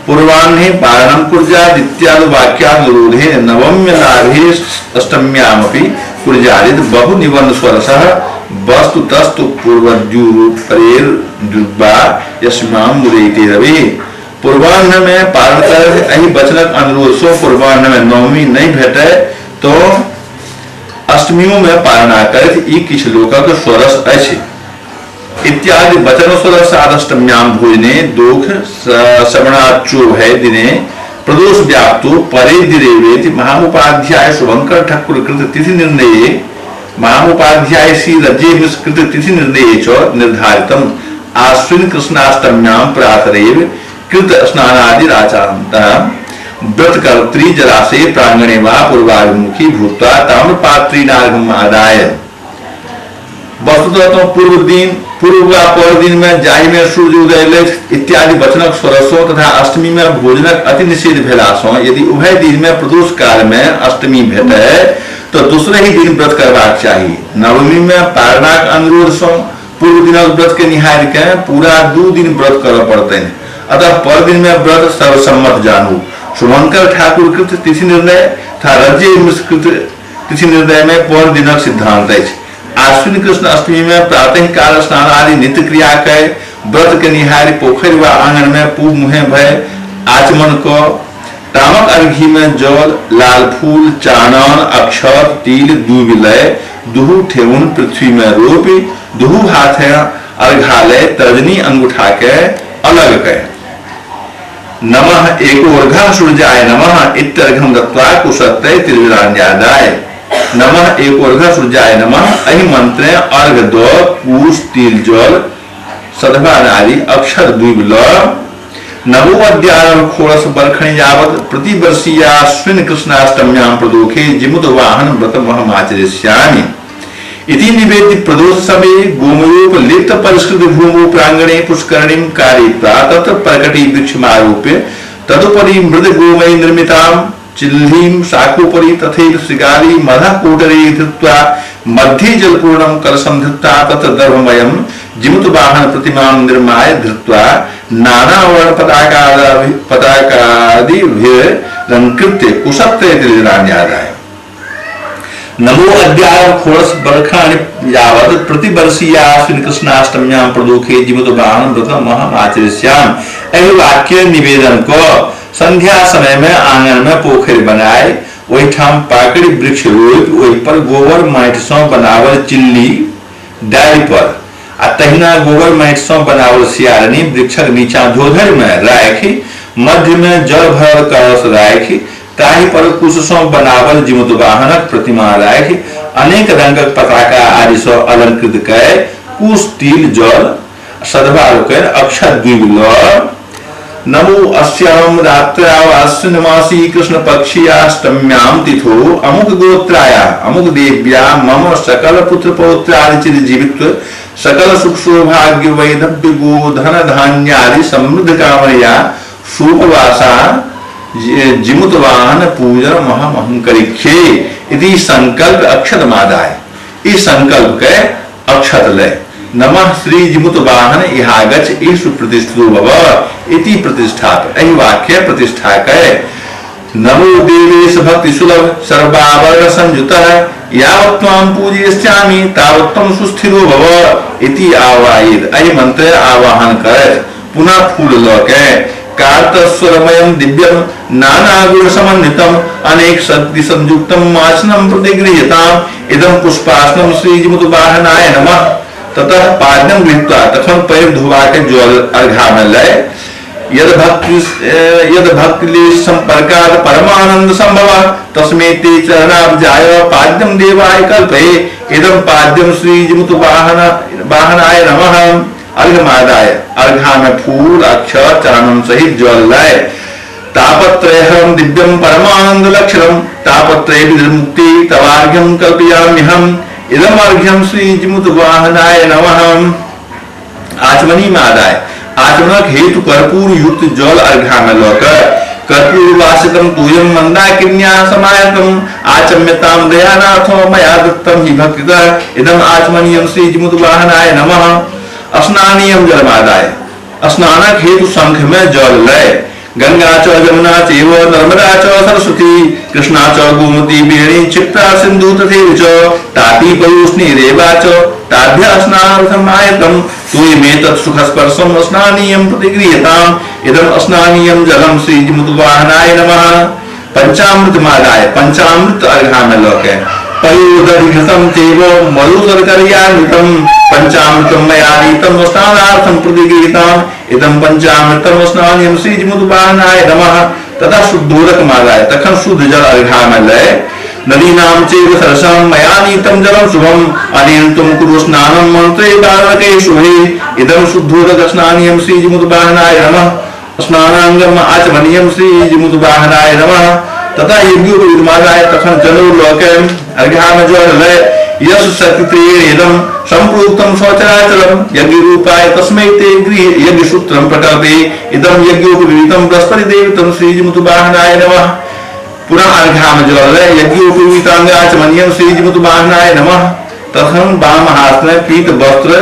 पूर्वाह्ने पारणं कुर्यात् इत्यादि वाक्यानुरोधे नवम्य लाभे अष्टम्यामपि कुर्यादित बहु निबंध स्वरसः वस्तु तस्तु पूर्वद्युपरेर्दुर्वा यस्मां मुदयते रवि। पूर्वाह्न में पारण कर एहि वचनक अनुरोध सो पूर्वाह्न में नवमी नहीं भेटे तो अष्टमियों में पारणा करत ई किछु लोकक स्वरस अछि। इत्यादि वचन स्वरसादष्टम्याम भोजने दोख श्रवणाचोभय दिने प्रदोष व्याप्तो परे दिरेवेति महामुपाध्याय शुभंकर ठाकुर कृत तिथि निर्णये महामुपाध्याय श्री रज्जे मिश्र कृत तिथि निर्णये च निर्धारितम आश्विन कृष्णाष्टम्याम प्रातरेव कृत स्नानादि आचारन्तः व्रतकर्त्री जलाशये प्रांगणे वा पूर्वाभिमुखी भूत्वा ताम्रपात्रीनार्घ्यम् आदाय। वस्तुतः तो पूर्व दिन पूर्व वा पर दिन में जाहि में सूर्य उदय इत्यादि वचनक स्वरसों तथा अष्टमी में भोजनक अति निषेध भेला सँ यदि उभय दिन में प्रदोष काल में अष्टमी भेटे तो दूसरे ही दिन व्रत करबाक चाही। नवमी में पारणाक अनुरोध सँ पूर्व दिनक व्रत के निहार के पूरा 2 दिन व्रत करऽ पड़तनि। अतः पर दिन में व्रत सर्वसम्मत जानू। शुभंकर ठाकुर कृत तिथि निर्णय तथा रज्य मिश्र कृत तिथि निर्णय में पर दिनक सिद्धांत अछि। आश्विन कृष्ण अष्टमी में प्रातः काल स्नान आदि नित्य क्रिया के व्रत के निहारी पोखरि व आंगन में पूब मुहे भय आचमन क तामक अर्घी में जल लाल फूल चानन अक्षर तिल दूबि लय दुहू ठेहुन पृथ्वी में रोपी दुहू हाथे अर्घालय तर्जनी अंगूठा के अलग के नमः एकोर्घ सूर्याय नमः इत्यर्घम दत्वा कुशत्तय त्रिविरान्यादाय नमः एकोर्घ सूर्याय नमः एहि मंत्रे अर्घ the कुश तिल जल सधवा नारी अक्षर दुब ल नवो अध्याय खोरस बरखणी यावत प्रतिवर्षीयाश्विन कृष्णाष्टम्यां प्रदोखे जिमुत वाहन व्रतमहमाचरिष्यामि इति निवेद्य प्रदोष समये गोमयोपलिप्त परिष्कृत भूमौ प्रांगणे पुष्करणीं कारयित्वा तत्र प्रकटी वृक्षमारोप्य तदुपरि मृद गोमय निर्मितां चिल्लीं शाखोपरि तथैव शृगाली मधः कोटरे धृत्वा मध्ये जलपूर्णं कलशं धृत्वा तत्र दर्भमयं जिमुतवाहन प्रतिमां निर्माय धृत्वा नानावर्ण पताकादिभिरलङ्कृत्य कुशत्रय तिलजलान्यादाय नमो अद्याय खोड़स बरखाणि यावत् प्रतिवर्षीयाश्विन कृष्णाष्टम्यां प्रदोखे जिमुतवाहन व्रतम अहम् आचरिष्याम। एहि वाक्य निवेदन क संध्या समय में आंगन में पोखरि बनाए ओहिठाम पाकड़ि वृक्ष रोपि ओहि पर गोबर माटि सँ बनावल चिल्ली डारि पर आ तहिना गोबर माटि सँ बनावल सियारनी वृक्षक नीचा धोधरि में राखि मध्य में जल भरल कलश राखि ताहि पर कुश सँ बनावल जिमुतवाहनक प्रतिमा राखि अनेक रंगक पताका आदि सँ अलंकृत कय कुश तिल जल सधवा लोकनि अक्षत द्वीप ल नमो अस्याम रात्राव आश्विन मासी कृष्ण पक्षीयाष्टम्याम तिथो अमुक गोत्राया अमुक देव्या मम सकल पुत्र पौत्रादि चिर जीवित सकल सुख सौभाग्य वैधव्य गोधन धान्यादि समृद्ध कामया सुपवासा जिमुतवाहन पूजन महमहं करिष्ये इति संकल्प अक्षत मादाय। इस संकल्प के अक्षत ले नमः श्री जिमुतवाहन इहागच्छ ईशु प्रतिष्ठितो भव इति प्रतिष्ठाप। एहि वाक्य प्रतिष्ठा के नमो देवेश भक्ति सुलभ सर्वावरण संयुतः यावत् त्वां पूजयिष्यामि तावत् त्वं सुस्थिरो भव इति आवाहित। एहि मंत्र आवाहन करैत पुनः फूल ल के कार्तस्वरमयं दिव्यं नानागुण समन्वितम अनेक शक्ति संयुक्तं आसनं प्रतिगृह्यताम् इदं पुष्पासनं श्री जिमुतवाहनाय नमः। ततः पाद्यं गृहीत्वा तखन पैर धोबा के जल अर्घा में लय यद भक्ति संपर्कात् परमानंद संभव तस्मै ते चरणाब्जाय पाद्यं देवाय कल्पये इदं पाद्यं श्री जिमुतवाहनाय नमः। अर्घमादाय अर्घा में फूल अक्षर चरणम सहित जल लय तापत्रयहरं दिव्यं परमानंद लक्षणं तापत्रय विमुक्ति तवार्घ्यं कल्पयाम्यहम् इदम अर्घ्यं श्री जिमुतवाहनाय नमः। आचमनी मादाय आचमनक हेतु कर्पूर युक्त जल अर्घा में लकर कर्पूर वासितं तूयं मंदाकिन्या समायतं आचम्यतां दयानाथो मया दत्तं हि भक्तितः इदम आचमनीयं श्री जिमुतवाहनाय नमः। स्नानीयं जलमादाय स्नानक हेतु शंख में जल लय गंगा च यमुना चैव नर्मदा च सरस्वती कृष्णा च गोमती वेणी क्षिप्रा सिंधु तथैव च तापी पयोष्णी रेवा च ताभ्य स्नानार्थम् आयतं तूयमेतत् सुखस्पर्शं स्नानीयं प्रतिगृह्यताम् इदं स्नानीयं जलं श्री जिमुतवाहनाय नमः। पंचामृतमादाय पंचामृत अर्घा में लके पयोदधिघृतं चैव मधुशर्कर्यान्वितं पंचामृतं मया नीतं स्नानार्थं प्रतिगृहीताम् इदं पंचामृतं स्नानीयं श्री जिमुतवाहनाय नमः। तथा शुद्धोदकमादाय तखन शुद्ध जल अर्घा में लय नदीनां चैव सरसां मया नीतं जलं शुभम् अनेन त्वं कुरु स्नानं मन्त्रे बालके शुभे इदं शुद्धोदक स्नानीयं श्री जिमुतवाहनाय नमः। स्नानांगम आचमनीयं श्री जिमुतवाहनाय नमः। तथा यज्ञोपवीतमादाय तखन जलो लोके अर्घा में जल लय यश शक्तित्रेणेदं संप्रोक्तं सचराचरं यज्ञरूपाय तस्मै ते गृहे यज्ञसूत्रं प्रकल्पे इदं यज्ञोपवीतं बृहस्पतिदेवतं श्री जिमुतवाहनाय नमः। पुनः अर्घा में जल लय यज्ञोपवीतांगाचमनीयं श्री जिमुतवाहनाय नमः। तखन वाम हाथ में पीत वस्त्र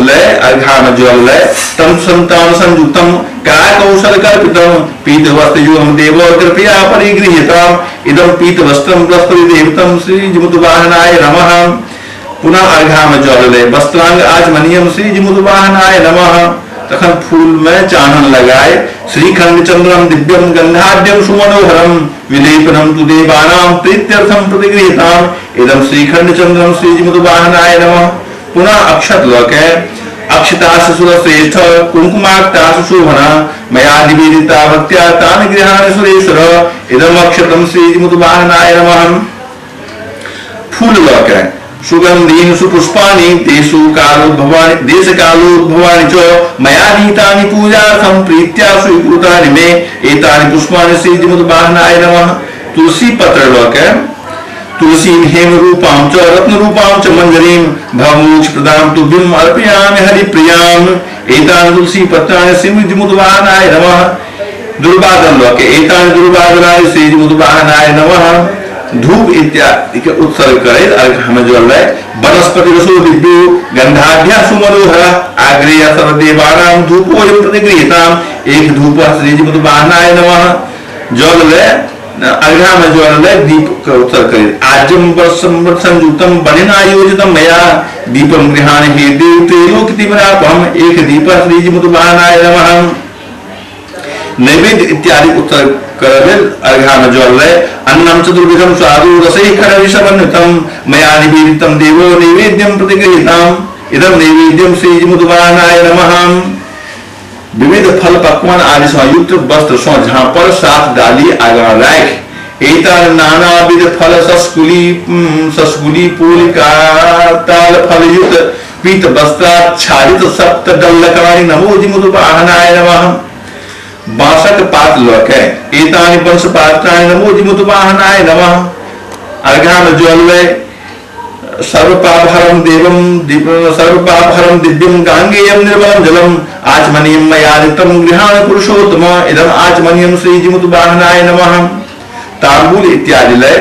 लय अर्घा में जल लय तम संतान संयुक्तम कौशल कल्पितम पीत वस्त्र युगम देव कृपया परिगृह्यताम इदं पीत वस्त्रं बृहस्पति देवतं श्री जिमुतवाहनाय नमः। पुनः अर्घा में जल लय वस्त्रांग आचमनीयं श्री जिमुतवाहनाय नमः। तखन फूल में चानन लगाए श्रीखंड चंद्रम दिव्यम गंधाढ्यम सुमनोहरम विलेपनम तु देवानां प्रीत्यर्थं प्रतिगृह्यताम इदं श्रीखंड चंद्रम श्री जिमुतवाहनाय नमः। पुनः अक्षत लोके अक्षतास सुरश्रेष्ठ कुंकुमाक्तास शोभना मया निवेदिता भक्त्या तानि गृहाणि सुरेश्वर इदम अक्षतम श्री जिमुतवाहनाय नमः। फूल लोके सुगंधीन सुपुष्पाणि तेषु कालोद्भवानि देशकालोद्भवानि च मया नीतानि पूजार्थं प्रीत्या स्वीकृतानि मे एतानि पुष्पाणि श्री जिमुतवाहनाय नमः। तुलसी पत्र लोके तुलसीं हेम रूपां च रत्न रूपां च मंजरीं भवमोक्ष प्रदां तुभ्यं अर्पयामि हरिप्रियाम् एतानि तुलसी पत्राणि श्री जिमुतवाहनाय नमः। दुर्बादल लऽ के एतानि दुर्बादलाय श्री जीमूतवाहनाय नमः। धूप इत्यादि के उत्सर्ग करैत अर्घ्य में जल लय वनस्पति रसो दिव्यो गंधाभ्या सुमनोहर आग्रेय सर्वदेवानां धूपोऽयं प्रतिगृहीताम् एक धूप श्री जीमूतवाहनाय नमः। जल लय अर्घ्य में जल लय दीप के उत्सर्ग करैत आज्यम संयुक्तम बलिनायोजितं मया दीपं गृहाण हे देव त्रैलोक्यतिमरापहम् एक दीप श्री जीमूतवाहनाय नमः। नैवेद्य इत्यादि उत्सर्ग कर अर्घ्य में जल लय अन्नम चतुर्विधम स्वादु रसैः खरविषमन्वितं मया निवेदितं देवो नैवेद्यं प्रतिगृहीताम् इदं नैवेद्यं श्री जीमूतवाहनाय नमः। विविध फल पकवान आदि सँ युक्त वस्त्र सँ झाँपल सात डाली आगाँ राखि एतानि नानाविध फल सस्कुली पोलिका ताल फलयुक्त पीत वस्त्राच्छादित सप्त डल्लकानि नमो जीमूतवाहनाय नमः। बांसक पात लऽ के एतानि वंश पात्राणि नमो जीमूतवाहनाय नमः। अर्घ्य में जल लय सर्वपापहरं देवं सर्वपापहरं दिव्यं गांगेयं निर्मलं जलम् आचमनीयं मया दत्तं गृहाण पुरुषोत्तम इदम् आचमनीयं श्री जीमूतवाहनाय नमः। तांबूल इत्यादि लय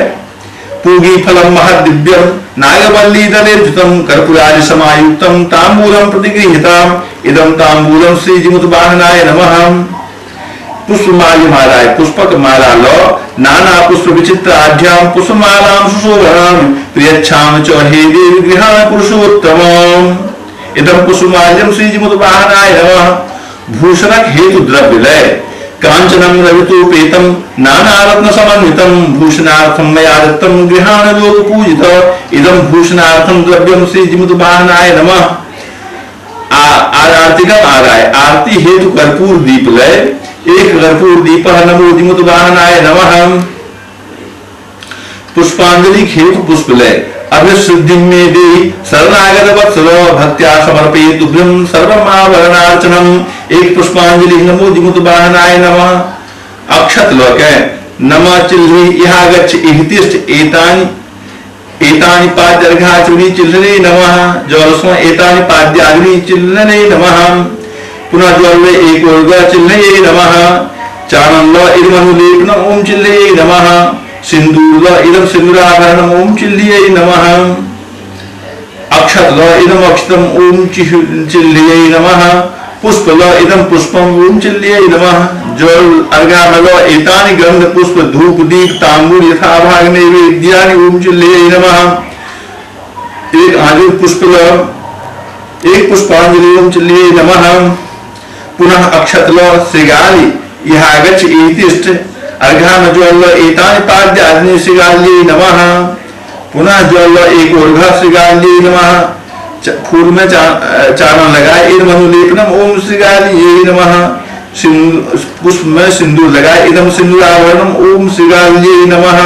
पूगी फलं महद्दिव्यं नागवल्ली दलेर्जुतं कर्पूरादि समायुक्तं तांबूलं प्रतिगृहीताम् इदं तांबूलं श्री जीमूतवाहनाय नमः। पुष्पमाली मालाय पुष्पक माला लो नाना पुष्प विचित्र आढ्यां पुष्पमालां सुशोभनां प्रियच्छां च हे देवी गृहाण पुरुषोत्तम इदं पुष्पमाल्यं श्री जीमूतवाहनाय नमः। भूषणक हेतु द्रव्य लय कांचनं रवितोपेतं नानारत्न समन्वितं भूषणार्थं मया दत्तं गृहाण लोक पूजित इदं भूषणार्थं द्रव्यं श्री जीमूतवाहनाय नमः। आरतिकम आदाय आरती हेतु कर्पूर दीप लय एक कर्पूर दीप नमो जीमूतवाहनाय नमः। पुष्पांजलि हेतु पुष्प लय अभिसिद्धि में देहि शरणागत वत्सल भक्त्या समर्पये तुभ्यं सर्वमाभरणार्चनम् एक पुष्पांजलि नमो जीमूतवाहनाय नमः। अक्षत लोके नमः चिल्हि इहागच्छ इहतिष्ठ एतानि एतानि पाद्यर्घाचुरी चिल्हने नमः। जलस्व एतानि पाद्याग्नि चिल्हने नमः। पुनः जल एक वर्ग चिल्हये नमः। चानन ल इदमनुलेपन ओम चिल्हये नमः। सिंदूर ल इदम सिंदूराभरणम ओम चिल्हये नमः। अक्षत ल इदम अक्षतम ओम चिल्हये नमः। पुष्प ल इदम पुष्पम ओम चिल्हये नमः। जल अर्घ्य में ल एतानि गंध पुष्प धूप दीप तांबूल यथाभाग नैवेद्यानि ओम चिल्हये नमः। एक आजु पुष्प ल एक पुष्पांजलि ओम चिल्हये नमः। पुनः अक्षत ल श्रृगाली इहागच्छ इतिष्ठ अर्घ्य में जल ल एतानि पाद्याग्नि श्रृगाल्यै नमः। पुनः जल ल एक अर्घ श्रृगाल्यै नमः। फूल में चानन लगाए इदम अनुलेपनम ओम श्रृगाल्यै नमः। पुष्प में सिंदूर लगाए इदम सिंदूराभरणम ओम श्रृगाल्यै नमः।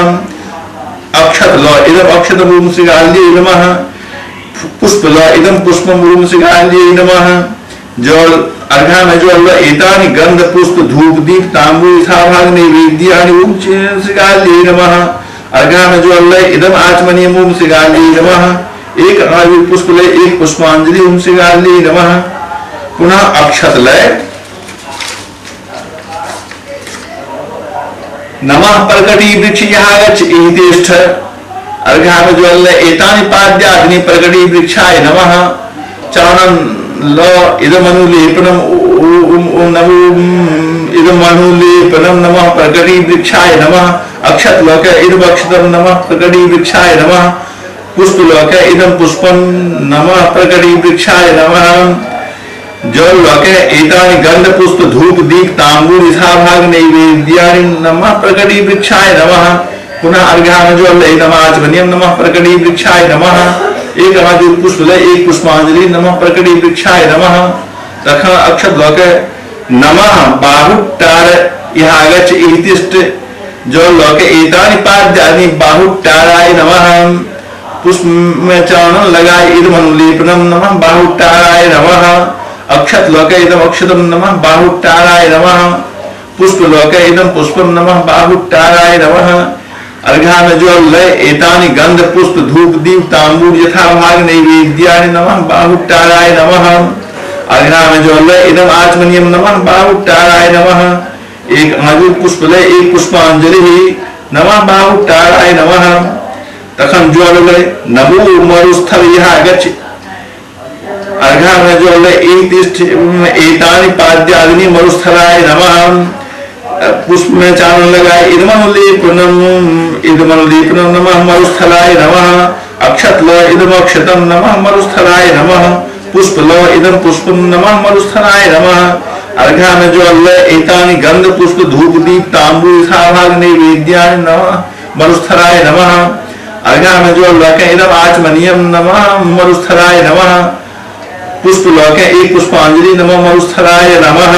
अक्षत ल इदम अक्षतम ओम श्रृगाल्यै नमः। पुष्प ल इदम पुष्पम ओम श्रृगाल्यै नमः। जल अर्घ्य में जल ल एतानि गंध पुष्प धूप दीप तांबूल यथाभाग नैवेद्यानि ओम श्रृगाल्यै नमः। अर्घ्य में जल ल इदम आचमनीयम ओम श्रृगाल्यै नमः। एक आयुर पुष्प लय एक पुष्पांजलि ओम श्रृगाल्यै नमः। पुनः अक्षत लय नमः प्रकटी वृक्ष इहागच्छ इतिष्ठ अर्घ्य में जल लय एतानि पाद्याग्नि प्रकटी वृक्षाय नमः। चानन ल इदमनुलेपनम ओम नमो इदमनुलेपनम नमः प्रकटी वृक्षाय नमः। अक्षत लोक इदम अक्षतम नमः प्रकटी वृक्षाय नमः। पुष्प लोक इदम पुष्पम नमः प्रकटी वृक्षाय नमः। जल लोक एतानि गंध पुष्प धूप दीप तांबूल यथाभाग नैवेद्यानि नमः प्रकटी वृक्षाय नमः। पुनः अर्घ्य में जल इदम आचमनीयम नमः प्रकटी वृक्षाय नमः। एक आजु पुष्प लय एक पुष्पांजलि नमः प्रकटी वृक्षाय नमः। तखन अक्षत लोक नमः बाहुट्टार इहागच्छ इतिष्ठ जल लोक एतानि पाद्यानि बाहुट्टाराय नमः। पुष्प में चानन लगाए इदम अनुलेपनम नमः बाहुट्टाराय नमः। अक्षत लोक इदम अक्षतम नमः बाहुट्टाराय नमः। पुष्प लोक इदम पुष्पम नमः बाहुट्टाराय नमः। अर्घ्य में जल लय एतानि गंध पुष्प धूप दीप तांबूल यथाभाग नैवेद्यानि नमः बाहुट्टाराय नमः। अर्घ्य में जल लय इदम आचमनीयम नमः बाहुट्टाराय नमः। एक आंगुर पुष्प लय एक पुष्पांजलि नमः बाहुटाराय नमः। तखन जल लय नमो मरुस्थल यहाँ गच्छ अर्घा में जल लय एक तिष्ठ एतानि पाद्यादिनि मरुस्थलाय नमः। पुष्प में चानन लगाए इदमनुलेपनम इदमनुलेपनम नमः मरुस्थलाय नमः। अक्षत ल इदम अक्षतम नमः मरुस्थलाय नमः। पुष्प ल इदम पुष्पम नमः मरुस्थलाय नमः। अर्घा में जो अल्ल एतानि गंध पुष्प धूप दीप तांबूल साभाग नैवेद्यानि नमः मरुस्थलाय नमः। अर्घा में जो अल्ल के इदम आचमनीयम नमः मरुस्थलाय नमः। पुष्प ल के एक पुष्पांजलि नमः मरुस्थलाय नमः।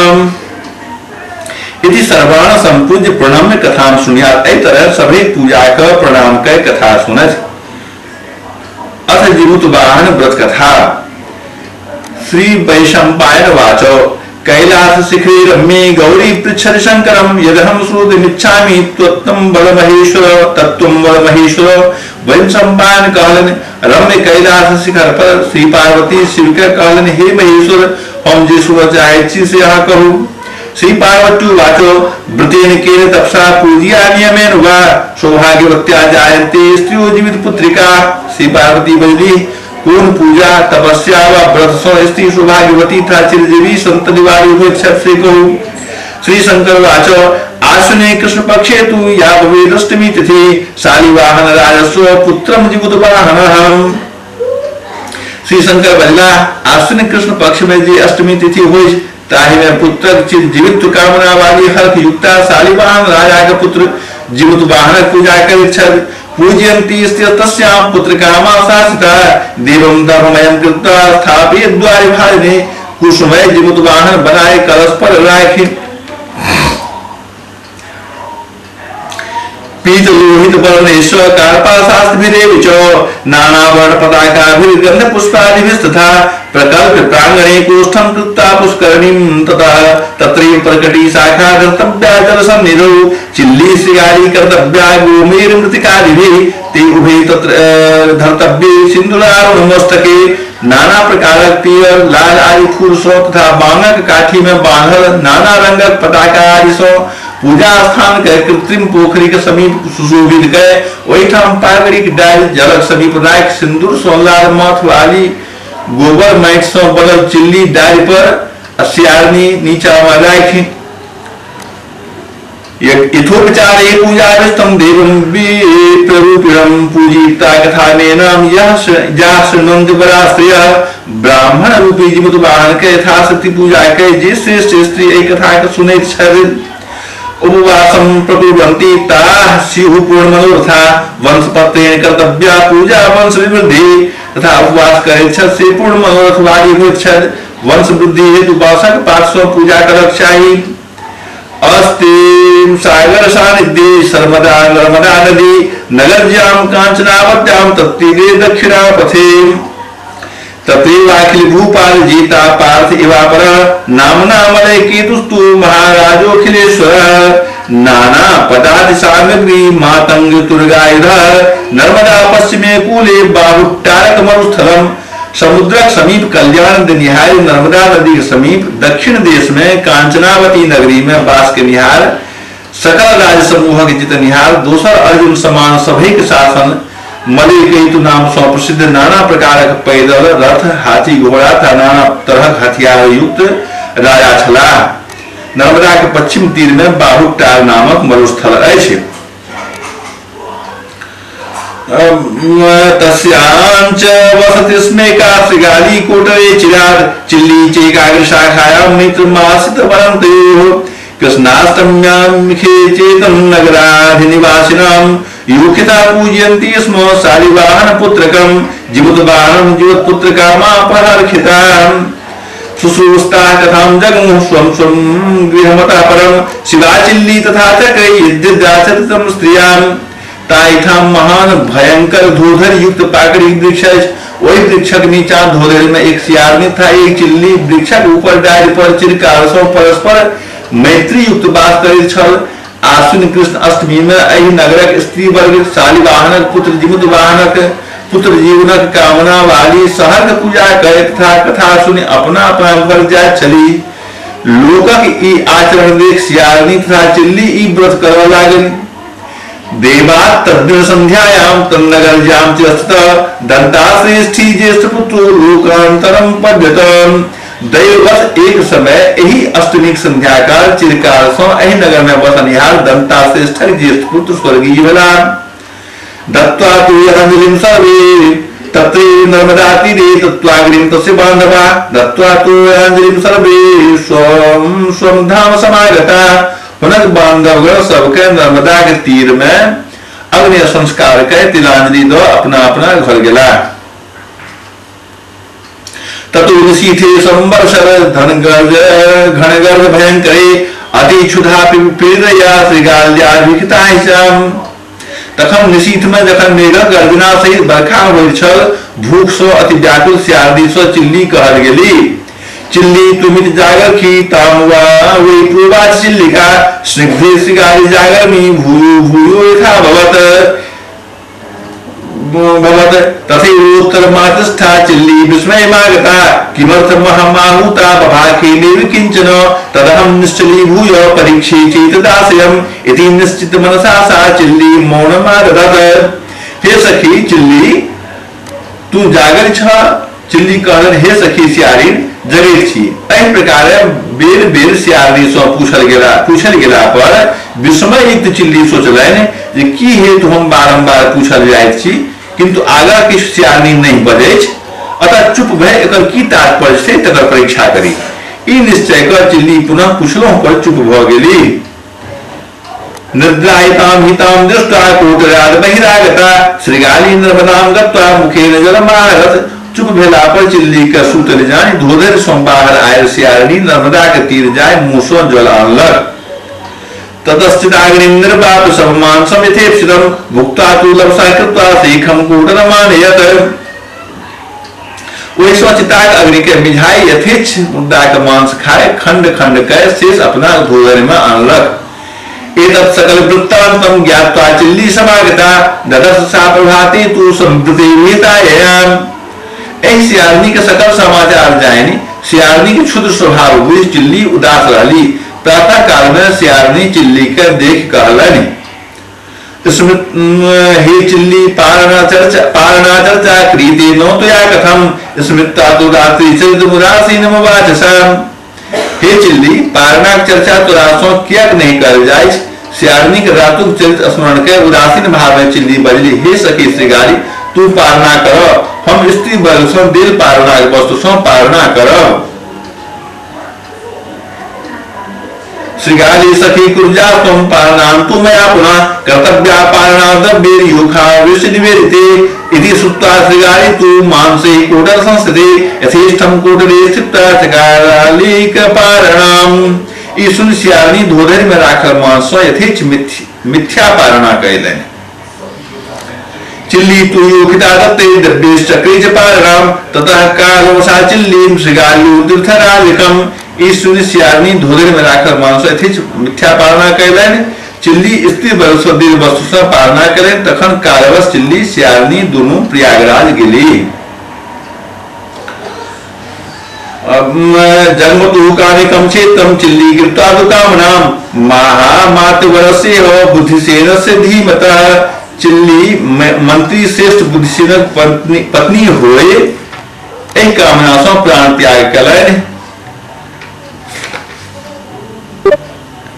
इति सर्वाण संपूज्य प्रणम्य कथां सुनियात। एहि तरह सभी पूजा के प्रणाम के कथा सुनत। अथ जीमूत वाहन व्रत कथा। श्री वैशंपायन वाचो कैलास शिखरे रम्ये गौरी पृच्छति शंकरम यदहं श्रोतुमिच्छामि त्वत्तं बल महेश्वर तत्त्वं बल महेश्वर। वैशंपायन कहलनि रम्य कैलास शिखर पर श्री पार्वती शिव के कहलनि हे महेश्वर, हम जे सुनऽ चाहैत छी से अहाँ कहू। श्री पार्वती वाचो व्रतेन केन तपसा पूजिया नियमेन वा सौभाग्यवत्या जायन्ते स्त्रियो जीवित पुत्रिका। श्री पार्वती बजली कोन पूजा तपस्या वा व्रत सँ स्त्री सौभाग्यवती तथा चिरजीवी संतति वाली होइत छथि से कहू। श्री शंकर वाचो आश्विने कृष्ण पक्षे तु या भवेदष्टमी तिथि शालिवाहन राजस्व पुत्रम जीवित वाहनः। श्री शंकर बजला आश्विन कृष्ण पक्ष में जे अष्टमी तिथि होइत ताहि में पुत्रक चिर जीवित कामना वाली हर्ष युक्ता शालिवाहन राजा के पुत्र जीवित वाहनक पूजा करैत छथि। पूजयन्ती तस्यां पुत्र कामा शासिता देवं धर्ममयं कृत्वा स्थापयेत् द्वारे भारिणे कुसुमय जीवित वाहन बनाए कलश पर राखि। पीत लोहित वर्णेश कार्पाशास्त्रिभिरेव च नाना वर्ण पताकाभिर्गन्ध पुष्पादिभिस्तथा प्रकल्प प्रांगणे कोष्ठं कृत्वा पुष्करणीं तथा तत्रैव प्रकटी शाखा कर्तव्या जलसन्निधौ चिल्ली श्रीगारी कर्तव्या गोमेरमृतिकादिभिः ते उभे तत्र धर्तव्ये सिन्दूरारुणमस्तके। नाना प्रकारक पीयर लाल आदि फूल सँ तथा बांगक काठी में बांधल नाना रंगक पताका आदि सँ पूजा स्थान के कृत्रिम पोखरी के समीप सुशोभित के ओहिठाम पागड़ीक डालि जलक समीप राखि सिन्दूर सँ लाल माथ वाली गोबर माटि सँ बनल चिल्ली डालि पर सियारनी नीचा में राखि। यथोपचारे पूजाविष्टं देवं विप्ररूपिणं पूजिता कथानेनां यः या शृण्वन्ति परास्त्रियः। ब्राह्मण रूपी जीवित वाहन के यथाशक्ति पूजा के जे श्रेष्ठ स्त्री एहि कथा के सुनैत छथि उपवासं प्रकुर्वन्ति ताः स्युः पूर्णमनोरथा वंशपत्रेण कर्तव्या पूजा वंश विवृद्धि। तथा उपवास करैत छथि से पूर्ण मनोरथ वाली होइत छथि। वंश वृद्धि हेतु बासक पात सँ पूजा करक चाही। अस्ति सागर सानिध्ये सर्वदा नर्मदा नदी नगर्यां कांचनावत्यां तत्तीरे दक्षिणापथे। तत्रैवाखिल भूपाल जीता पार्थ इवापर नामना मलय केतुस्तु महाराजोऽखिलेश्वर। नाना पदार्थ सामग्री मातंग तुर्गायुध नर्मदा पश्चिमे कूले बाहुट्टारक मरुस्थलम। समुद्रक समीप कल्याण निहार नर्मदा नदी के समीप दक्षिण देश में कांचनावती नगरी में वास के निहार सकल राज समूह के जित निहार दोसर अर्जुन समान सभी के शासन मलय केतु नाम सँ प्रसिद्ध नाना प्रकारक पैदल रथ हाथी घोड़ा तथा नाना तरहक हथियार युक्त राजा छलाह। नर्मदा के पश्चिम तीर में बाहुटार नामक मरुस्थल अछि। तस्यां च वसति स्मेका शृगाली कोटरे चिरात् चिल्ली चैकाग्र शाखायां मित्रमासित वरन्तयोः। कृष्णाष्टम्यां मुखे चेतं नगराधिनिवासिनां यूखिता पूजयन्ति स्म शालिवाहन पुत्रकं जीवितवाहनं जीवत्पुत्रकामापहर्षितां। शुश्रूषता कथां जगमुः स्वं स्वं गृहमतः परं शिवाचिल्ली तथा चक्रे यद्यदाचरितं स्त्रियां। ताहिठाम महान भयंकर धोधर युक्त पाकड़ी वृक्ष अछि। ओहि वृक्षक नीचा धोधर में एक सियारनी था एक चिल्ली वृक्षक ऊपर डारि पर चिरकाल सँ परस्पर मैत्री युक्त वास करैत छल। आश्विन कृष्ण अष्टमी में एहि नगरक स्त्री वर्ग शालिवाहनक पुत्र जीवित वाहनक पुत्र जीवनक कामना वाली शहर के पूजा करे तथा कथा सुनि अपना अपना घर जाइत छली। लोकक ई आचरण देख सियारनी तथा चिल्ली ई व्रत करऽ लागल। देवात् तद्दिन संध्यायाम तन्नगर जाम च स्थित दंता श्रेष्ठी ज्येष्ठ पुत्र लोकांतरम पद्यत। दैववश एक समय एहि अष्टमी संध्या काल चिरकाल सँ एहि नगर में बसनिहार दंता श्रेष्ठक ज्येष्ठ पुत्र स्वर्गीय भेला। दत्त्वा तु अंजलिं सर्वे तत्रैव नर्मदा तीरे तत्त्वाग्निं तस्य बान्धवा दत्त्वा तु अंजलिं सर्वे स्वं स्वं धाम समागता। हुनक बांधवगण सबके नर्मदा के तीर में अग्नि संस्कार के तिलांजलि दो अपना अपना घर गेला। ततो निशीथे संवर्षर धनगर्ज घनगर्ज भयंकरे अति क्षुधा पीड़या श्रृगाल्याभिखिताहिषाम। तखन निशीथ में जखन मेघक गर्जना सहित बरखा होइत छल, भूख सँ अति व्याकुल सियारनी सँ चिल्ली कहल गेली। चिल्ली तुमित जागर की तामुआ वे पूर्वाच चिल्लिका स्निग्धे श्रृगाली जागरमी भूयो भूयो यथा भवत भवत। तथैवोत्तर मातृष्ठा चिल्ली विस्मयमागता किमर्थमहमाहूता बभाखे किंचन तदहं निश्चलीभूय परीक्षे चेतदाशयम् इति निश्चित मनसा सा चिल्ली मौनमाददत्। हे सखी चिल्ली, तू जागल छ? चिल्ली कहलन, हे सखी सियारिन, जगैत छी। एहि प्रकारे बेर बेर सियारनी सँ पूछल गेला पर विस्मययुक्त चिल्ली सोचलनि जे की हेतु हम बारंबार पूछल जाइत छी, किंतु आगा किछु सियारनी नहि बजैछ, अतः चुप भए एकर की तात्पर्य छै तकर परीक्षा करी। ई निश्चय कर चिल्ली पुनः पुछलहुँ पर चुप भऽ गेली। निद्रायताम हिताम दृष्ट्वा कोटराद बहिरागता श्रृगाली नर्मदां गत्वा मुखेन जलमाहरत। चुप भेला पर चिल्ली के सूतल जानि धोधरि सँ बाहर आयल सियारनी नर्मदा के तीर जाय मुँह सँ जल आनलक। ततश्चिदाग्निं निर्वाप सर्वमांसं यथेप्सितं भुक्त्वा तु लवसा कृत्वा शेखं कोटरमानयत। ओहि सँ चिताक अग्नि के मिझाई यथेच्छ मुद्दा के मांस खाए खंड खंड के शेष अपना धोधरि में आनलक। एतत् सकल वृत्तान्तं ज्ञात्वा चिल्ली समागता ददर्श सा प्रभाते तु संवृते विहितायाम्। एहि सियारनी के सकल समाचार जानि सियारनी के क्षुद्र स्वभाव बुझि चिल्ली उदास रहली। प्रातः काल में सियारनी चिल्ली के देख कहलनि, हे चिल्ली, पारणा चर्चा क्रियते नो त्वया कथम स्मृत्वा तु रात्रि चरितमुदासीनमवाचसाम्। हे चिल्ली, पारणाक चर्चा तोरा सँ किएक नहि कयल जाइछ? सियारनी के रातुक चरित्र स्मरण के उदासीन भाव में चिल्ली बजली, हे सखी श्रृगाली, तू पारणा कर, हम स्त्री वर्ग सँ देल पारणाक वस्तु सँ पारणा करब। श्रृगाली सखी कुर्जा त्वं पारणां तु मया पुनः कर्तव्या पारणा द्रव्येर्योखा विषनिवेदिते इति श्रुत्वा श्रृगाली तु मांसे कोटल संस्थिते यथेष्टं कोटले स्थित्वा चकारालीक पारणाम्। ई सुनि सियारनी धोधरि में राखल मांस सँ यथेच्छ मिथ्या पारणा कयलनि। चिल्ली तु योखिता दत्ते द्रव्येश्चक्रे च पारणां ततः कालवशा चिल्लीं श्रृगाल्यो तीर्थराजिकम्। ई सुनि सियारनी धोधरि में राखल मांस यथेच्छ मिथ्या पारणा कयलनि। चिल्ली स्त्री वर्ग सँ देल वस्तु सँ पारणा कयलनि। तखन कालवश चिल्ली सियारनी दुनू प्रयागराज गेली। जन्मतु कानिकं क्षेत्रं चिल्ली कृत्वा दुकामनां महामातवरस्य बुद्धिसेनस्य धीमतः। चिल्ली मंत्री श्रेष्ठ बुद्धिसेनक पत्नी होए एहि कामना सँ प्राण त्याग कयलनि।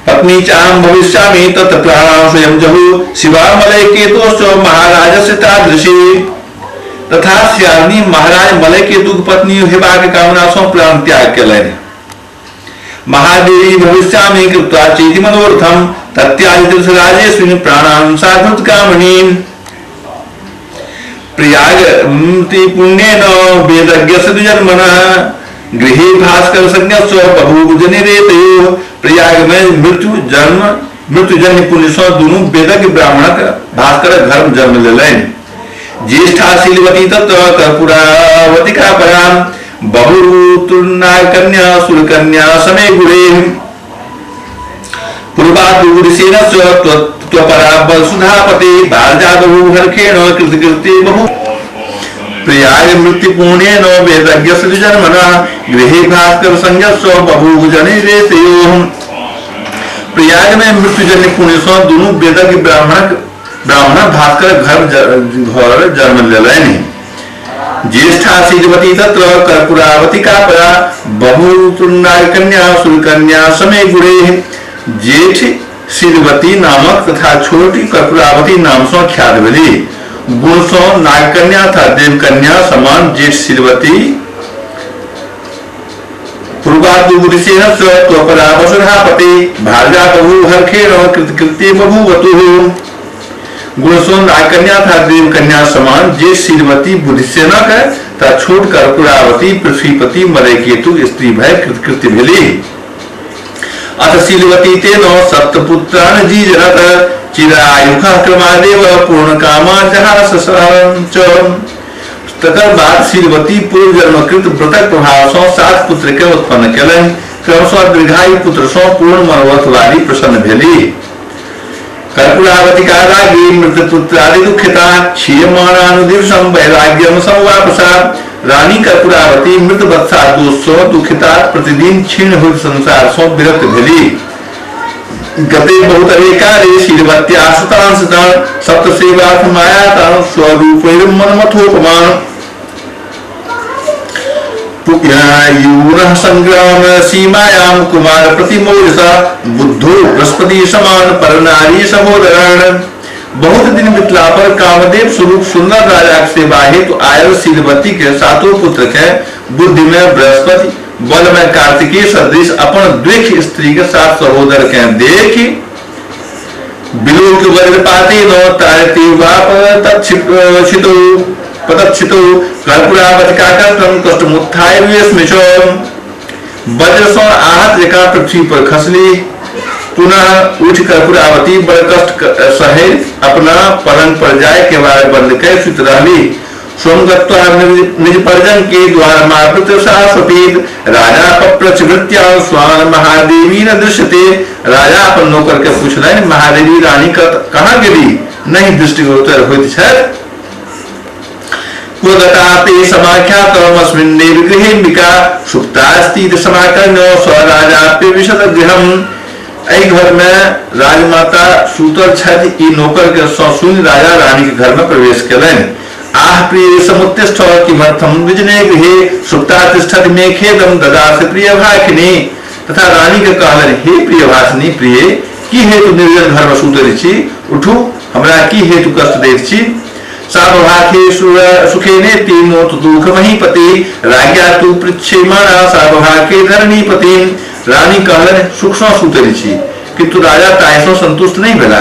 पत्नी चाहं भविष्यामि तत् प्राणां स्वयं जहु शिवामलय केतोश्च महाराजस्य तादृशी। तथा सियारनी महाराज मलय केतु के पत्नी हेबाक कामना सँ प्राण त्याग कयलनि। महादेवी भविष्यामि कृत्वा चेति मनोरथं तत्याज तीर्थराजेस्मिन् प्राणां साधुत कामनीं। प्रयाग पुण्येन वेदज्ञस्य द्विजन्मनः गृहे भास्कर संज्ञस्य बभूवजनिरेतयोः। प्रयाग में मृत्युजन्य पुण्य सँ दुनू वेदज्ञ ब्राह्मणक भास्कर घर जन्म लेलनि। ज्येष्ठा शीलवती तत्र कर्पूरावतिका परां बहुऋतुर्नागकन्या सुरकन्या समे गुणे। पूर्वादुगुरुसेनस्य त्वपरा बलसुधापते भारजा बहु हर्षेण कृतकृत्ये बहु। प्रयाग मृत्यु पुण्येन वेदज्ञस्य जन्मनः गृहे भास्कर संज्ञस्य बभूव जनिरेतयोः। प्रयाग में मृत्युजन्य पुण्य सँ दुनू वेदज्ञ ब्राह्मण भास्कर घर जन्म लेलनि। ज्येष्ठा शीलवती तत्र कर्पूरावती का परा बहुतुंडाकन्या सुरकन्या समय गुणे। जेठ शीलवती नामक तथा छोटी कर्पूरावती नाम सँ ख्यात भेली। गुण सँ नागकन्या तथा देवकन्या समान जेठ शीलवती पूर्वादुपरा भार्या बभू हरखेण कृतकृत्य बभूवतुः। गुण सँ नागकन्या तथा देवकन्या समान जेठ शीलवती बुद्धिसेनक तथा छोट कर्पूरावती पृथ्वीपति मलयकेतु स्त्री भय कृतकृत्य भेली। अथ शीलवती तेन सप्तपुत्रान् जीजनत चिरायुख क्रमादेव पूर्णकामा जहास च। तकर बाद शीलवती पूर्व जन्मकृत व्रतक प्रभाव सँ 7 पुत्र के उत्पन्न केलनि। क्रमशः दीर्घायु पुत्र सँ पूर्ण मनोरथ वाली प्रसन्न भेली। कर्पूरावती का रागी मृत पुत्रादि दुखिता क्षीयमाणानुदिवसम वैराग्यम समवापसा। रानी कर्पूरावती मृत वत्सा दोष सँ दुखिता प्रतिदिन क्षीण होइत संसार सँ विरक्त भेली। गते बहुत काले शीलवत्या सुतांसता सप्त सेवार्थ मायाता स्वरूपेण मनमथोपमान। यूनः संग्राम सीमायां कुमार प्रतिमोजसा बुद्धो बृहस्पति समान परनारी सहोदरण। बहुत दिन बितला पर कामदेव स्वरूप सुंदर राजा के सेवा हेतु आयल शीलवती के सातों पुत्र के बुद्धि में बृहस्पति बल में कार्तिकेय सदृश अपन द्विख स्त्री के साथ सहोदर के देख बिलोक वज्रपाते न तारते वाप तत्क्षितो पतक्षितो कर्पूरावतिका कर्तम कष्टमुत्थाय विस्मिच। वज्र सँ आहत जकाँ पृथ्वी पर खसली। पुनः उठ कर्पूरावती बड़ कष्ट सहे अपना पलंग पर जाय केवाड़ बंद कर सुत रहली। स्वयं गत्वा निज परिजन के द्वार मावृत साहसपीत राजा पप्रचवृत्या स्वान महादेवी न दृश्यते। राजा अपन नौकर के पूछलनि, महादेवी रानी कहाँ गेली? नहीं दृष्टिगोचर होइत छथि। कुगतापे समाख्यातमस्मिन्नेव गृहेऽम्बिका सुप्तास्ति समाकर्ण्य स राजाप्य विशद गृहम्। एहि घर में राजमाता सूतल छथि। ई नौकर के सँ सुनि राजा रानी के घर में प्रवेश केलनि। आह प्रिय समुत्तिष्ठ किमर्थम विजने गृहे सुप्ता तिष्ठति मे खेदम ददासि प्रिय भाषिनी। तथा रानी के कहलनि, हे प्रिय भाषिनी प्रिय, की हेतु निर्जन घर में सूतल छी? उठू, हमरा की हेतु कष्ट दैत छी? सावभाखे सुखेने तीनो दुख महीपति राज्ञा तु पृच्छेमाणा सावभाखे धरणीपति। रानी कहलनि, सुख सँ सूतल छी। किंतु राजा ताहि सँ संतुष्ट नहीं भेला।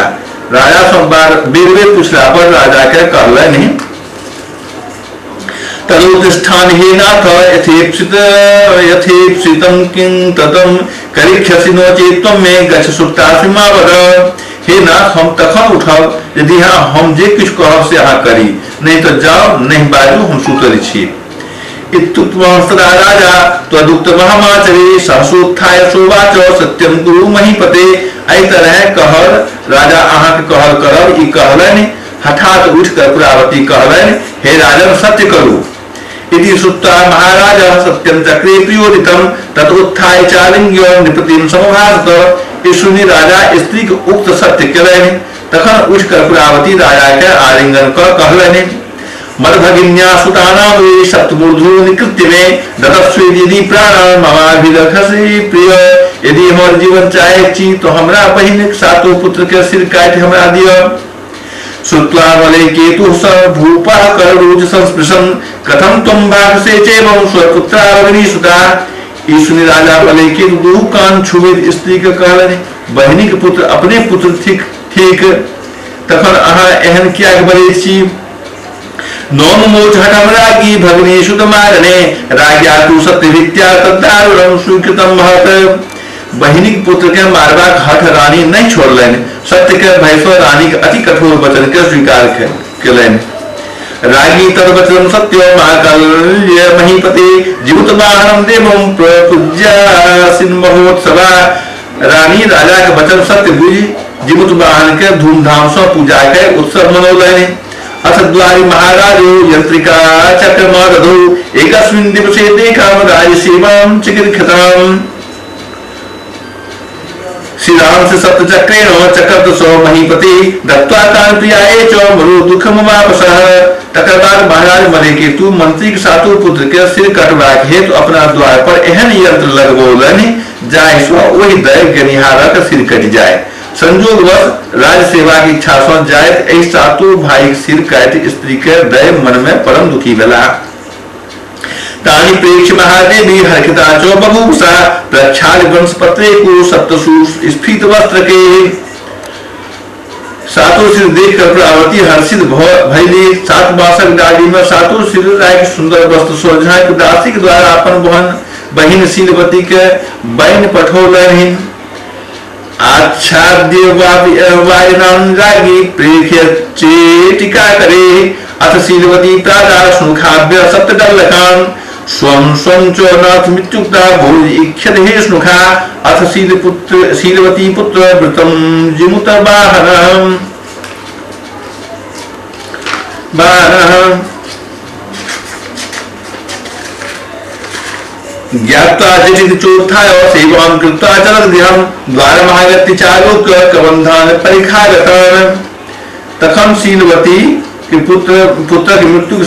राजा सँ बेर बेर पूछला पर राजा के कहलनि, तदुत्स्थान हे नाथ यथेप्सित यथेप्सितं किं ततं करिष्यसि नो चेत् त्वं मे गच्छ सुप्तासि मा वद। हे नाथ, हम तखन उठब यदि हाँ हम जे किछु कहब से अहाँ करी, नहीं तो जाओ नहीं बाजू, हम सुतल छी। इत्युक्त्वा राजा त्वदुक्त महामाचरे सहसोत्थाय सोवाच सत्यम कुरु महीपते। एहि तरह कहल राजा अहाँ के कहल करब ई कहलनि। हठात उठ कर्पूरावती कहलनि, हे राजन सत्य करू। इति श्रुत्वा महाराज सत्यम चक्रे प्रियोदितम तत उत्थाय चालिंग्य नृपतिम समभासत। ई सुनि राजा स्त्री के उक्त सत्य केलनि। तखन उठ कर्पूरावती राजा के आलिंगन क कहलनि, मदभगिन्या सुतानां वे सप्तमूर्धो निकृत्य मे ददस्वे यदि प्राणां ममाभिलखसि प्रिय। यदि हमर जीवन चाहे छी तो हमरा बहिन सातो पुत्र के सिर काटि हमरा दिअ। श्रुत्वा मलयकेतुः स भूपः कररुज संस्पृशन् कथं त्वं भाषसे चैवं स्वपुत्रावग्नि सुता। ई सुनि राजा मलयकेतु दुहु कान छुबैत स्त्री के कहलनि, बहिनी के पुत्र अपने पुत्र ठीक ठीक, तखन अहाँ एहन किएक बजैत छी? नोम मोच हठम रागी भगिनी सुत मारने राज्ञा तु सत्यभित्या तद्दारुणं स्वीकृतं महत्। बहिनी पुत्र के मारबाक हठ रानी नहीं छोड़लनि। सत्य के भय सँ रानी के अति कठोर वचन के स्वीकार केलनि। रागी तद्वचनं सत्य माकल्य महीपते जीवित वाहनं देवं प्रपूज्यासिन महोत्सवा। रानी राजा के वचन सत्य बुझि जीवित वाहन के धूमधाम सँ पूजा के उत्सव मनौलनि। अथ द्वारि महाराजो यंत्रिका चक्रमादधौ एकस्मिन् दिवसे ते कामराजसेवां चिकीर्षताम्। श्रीराम से सप्तचक्रेण चक्रत सौ महीपति दत्त्वा तान् प्रियाये च मरु दुःखमवापसः। तकर बाद महाराज मलयकेतु मंत्री के सातों पुत्र के सिर कटबाक हेतु अपना द्वार पर एहन यंत्र लगबौलनि जाहि सँ ओहि दय गेनिहारक सिर कटि जाय। संजोगवश राज सेवा की इच्छा सँ जाइत एहि सातों भाईक सिर काटि स्त्री के दय मन में परम दुखी भेला। तानि प्रेक्ष्य महादेवी हर्षिता च बभूवसा प्रक्षाल्य वंशपत्रे को सप्तसु स्फीत वस्त्र के। सातों सिर देख कर्पूरावती हर्षित भैली। सात बांसक डाली में सातों सिर राखि सुंदर वस्त्र सँ झाँकि दासी के द्वारा अपन बहिन शीलवती के बहिन पठौलनि। आच्छाद्य वायनां राज्ञी प्रेक्ष्य चेटिका करे। अथ शीलवती प्रादार सुखाभ्य सप्तडल्लकान् स्वं स्वं च नाथमित्युक्ता भोज इक्षत हे स्नुखा। अथ शीलवती पुत्र वृतं जिमुत वाहनः ज्ञात्वा झटिति चोत्थाय सेवां कृत्वा चलद्गृहं द्वारमागत्य चालोक्य कबन्धान् परिखागतान्। तखन शीलवती के पुत्र के मृत्यु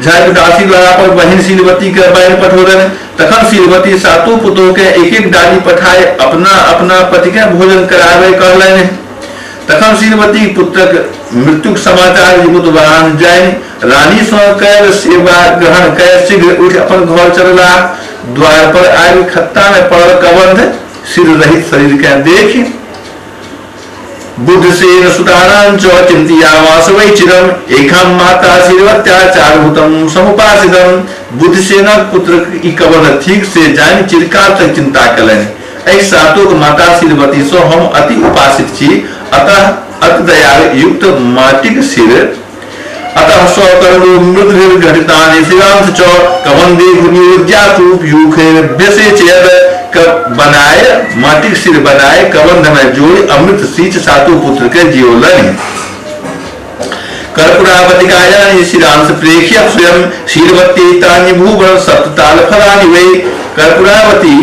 झाँकि दासी द्वारा अपन बहिन शीलवती के बहन पठौलनि। तखन शीलवती सातों पुतोह के एक एक डाली पठाय अपना अपना पति के भोजन करावे कहलनि। तखन शीलवती पुत्रक मृत्युक समाचार जिमुतवाहन जानि रानी सँ कैल सेवा ग्रहण कय शीघ्र उठि अपन घर चलला। द्वार पर आबि खत्ता में पड़ल कबंध सिर रहित शरीर के देखि बुद्धसेन सुतानां च चिन्तयामास वै चिरम् एकां माता शीलवत्या चारुभूतं समुपासितम्। बुद्धसेनक पुत्र ई कबंध ठीक से जानि चिरकाल तक चिंता कयलनि। एहि सातोक माता शीलवती सँ हम अति उपासित छी, अतः अति दयाल युक्त माटिक सिर अतः स्वकर्णो मृदभिर्घटितानि शिरांस च कबंधे नियोज्यासु व्यूखेभ्यसेचयद। बनाए माटिक सिर बनाए कबंध में जोड़ी अमृत सींच सातों पुत्र के जियोलनि। कर्पूरावतिकायानि शिरांस प्रेक्ष्य स्वयं शीलवती तानि भुवन सप्तताल फलानि वै। कर्पूरावती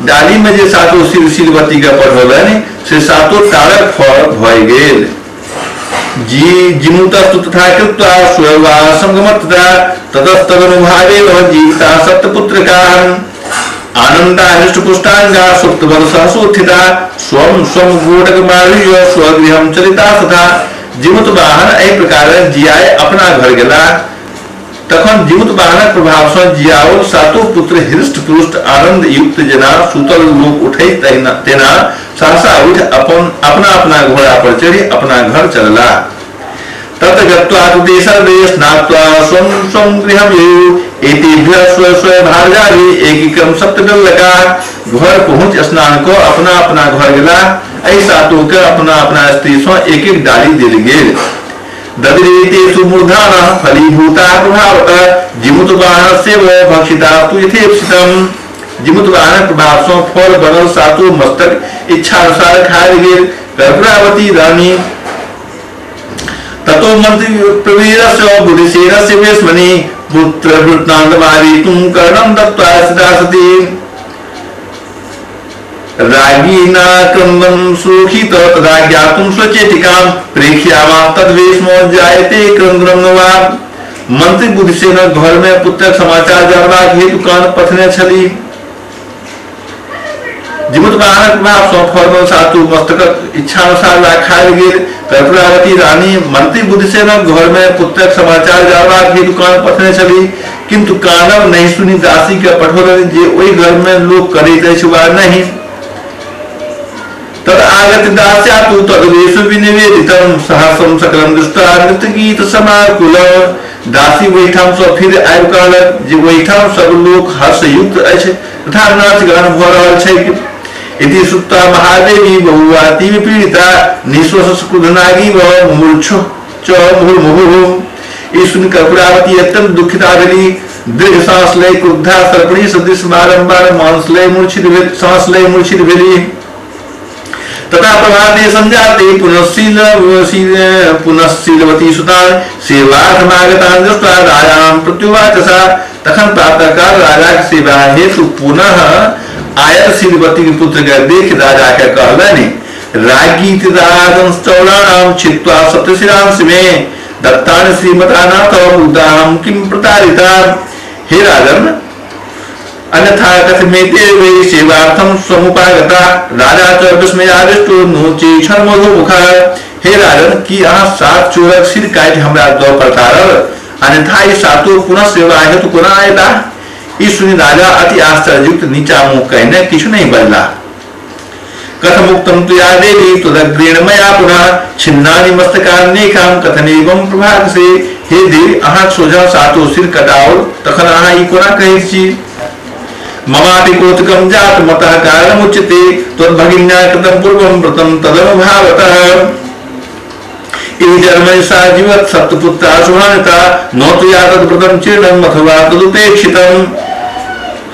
डाली में जे सातों सिर शीलवती के पठौलनि से सातों तारक फल भय गेल। जी जिमुतस्तु तथा कृत्वा स्वयंवासं गमत्तदा ततस्तदनुभावेन जीविता सप्तपुत्रकान्। आनन्दा हृष्टपुष्टाङ्गा सुप्तवद सहसोत्थिता स्वं स्वं गोटकमारुह्य स्वगृहं चलिता तथा। जिमुत वाहन एहि प्रकार जियाए अपना घर गेला। तखन जिमुत वाहनक प्रभाव सँ जियाओल सातों पुत्र हृष्ट पुष्ट आनंद युक्त जेना सुतल लोक उठै तेना सहसा उठि अपना अपना घोड़ा पर चढ़ि अपना घर चलला। तत गत्वा तु सर्वे स्नात्वा स्वं स्वं गृहं ययु एतेभ्यः स्व स्व भार्याभि एकीकं सप्तडल्लका। घर पहुँच स्नान क अपना अपना घर गेला। एहि सातों के अपना अपना स्त्री सँ एक एक डाली देल गेल। ददिरेतेषु मूर्धानः फलीभूता प्रभावतः जिमुत वाहनस्यैव भक्षिता तु यथेप्सितम्। जिमुत वाहनक प्रभाव सँ फल बनल सातों मस्तक इच्छानुसार खायल गेल। कर्पूरावती रानी ततो मंत्री प्रवीरस्य बुद्धिसेनस्य वेश्मनि पुत्र वृत्तान्तमावीतुं कर्णं दत्त्वा सदासति। राज्ञीना क्रन्दं सुखित तदा ज्ञातुं स्वचेटिकां प्रेक्ष्यामा तद्वेश्मो जायते क्रन्दनं वा। मंत्री बुद्धिसेन घर में पुत्रक समाचार जानबाक हेतु कान पथने छली। जिमुत वाहनक प्रभाव सँ फल सातु मस्तकक इच्छानुसार खायल गेल। कर्पूरावती रानी मंत्री बुद्धिसेनक घर में पुत्रक समाचार जानबाक हेतु कान पथने छली, किंतु कानब नहि सुनि दासी के पठौलनि जे ओहि घर में लोक करैत अछि वा नहि। तद आगत दास्या तु तद्वेषु विनिवेदितं सहस्रं सकलं दृष्ट्वा नृत्यगीत समाकुल। दासी ओहिठाम सँ फिर आबि कहलक जे ओहिठाम सब लोक हर्षयुक्त अछि तथा नाच गान भऽ रहल छैक। इति श्रुत्वा महादेवी बहुवाति विपीड़िता निःश्वस क्रुधनागी व मूर्छो च मुहुर्मुहुः। ई सुनि कर्पूरावती अत्यंत दुखिता भेली। दीर्घ सांस लय क्रुद्धा सर्पणी सदृश बारंबार मांस लय मूर्छित सांस लय मूर्छित भेली। तथा प्रभाते संजाते पुनः शीलवती सुतान सेवार्थमागतान दृष्ट्वा राजां प्रत्युवाच सा। तखन प्रातःकाल राजा के सेवा हेतु पुनः आयल शीलवती के पुत्र के देख राजा के कहलनि, राज्ञी राजंश्चौराणां छित्त्वा सप्तशिरांसि मे दत्तानि श्रीमतानाथ उदाहं किं प्रतारिता। हे राजन, अन्यथा कथमेते वै सेवार्थं समुपागता। राजा च विस्मयाविष्टो नोचे क्षणमधोमुख। हे राजन, की अहाँ सात चोरक सिर काटि हमरा दऽ प्रतारल? अन्यथा ई सातो पुनः सेवा हेतु कोना अयलाह? ई सुनि राजा अति आश्चर्ययुक्त नीचा मुँह कहने किछु नहि बजलाह। कथमुक्तं त्वया देवी त्वदग्रेण मया पुनः छिन्नानि मस्तकान्येकां कथनेवं प्रभाकसे। हे देवी, अहाँक सोझाँ सातो सिर कटाओल, तखन अहाँ ई कोना कहैत छी? ममापि कौतुकं जात मतः कारणमुच्यते त्वद्भगिन्या कृतं पूर्वं व्रतं तदनुभावतः। इह जन्मनि सा जीवत् सप्तपुत्रा शुभान्विता न त्वया तद्व्रतं चीर्णम् अथवा तदुपेक्षितम्।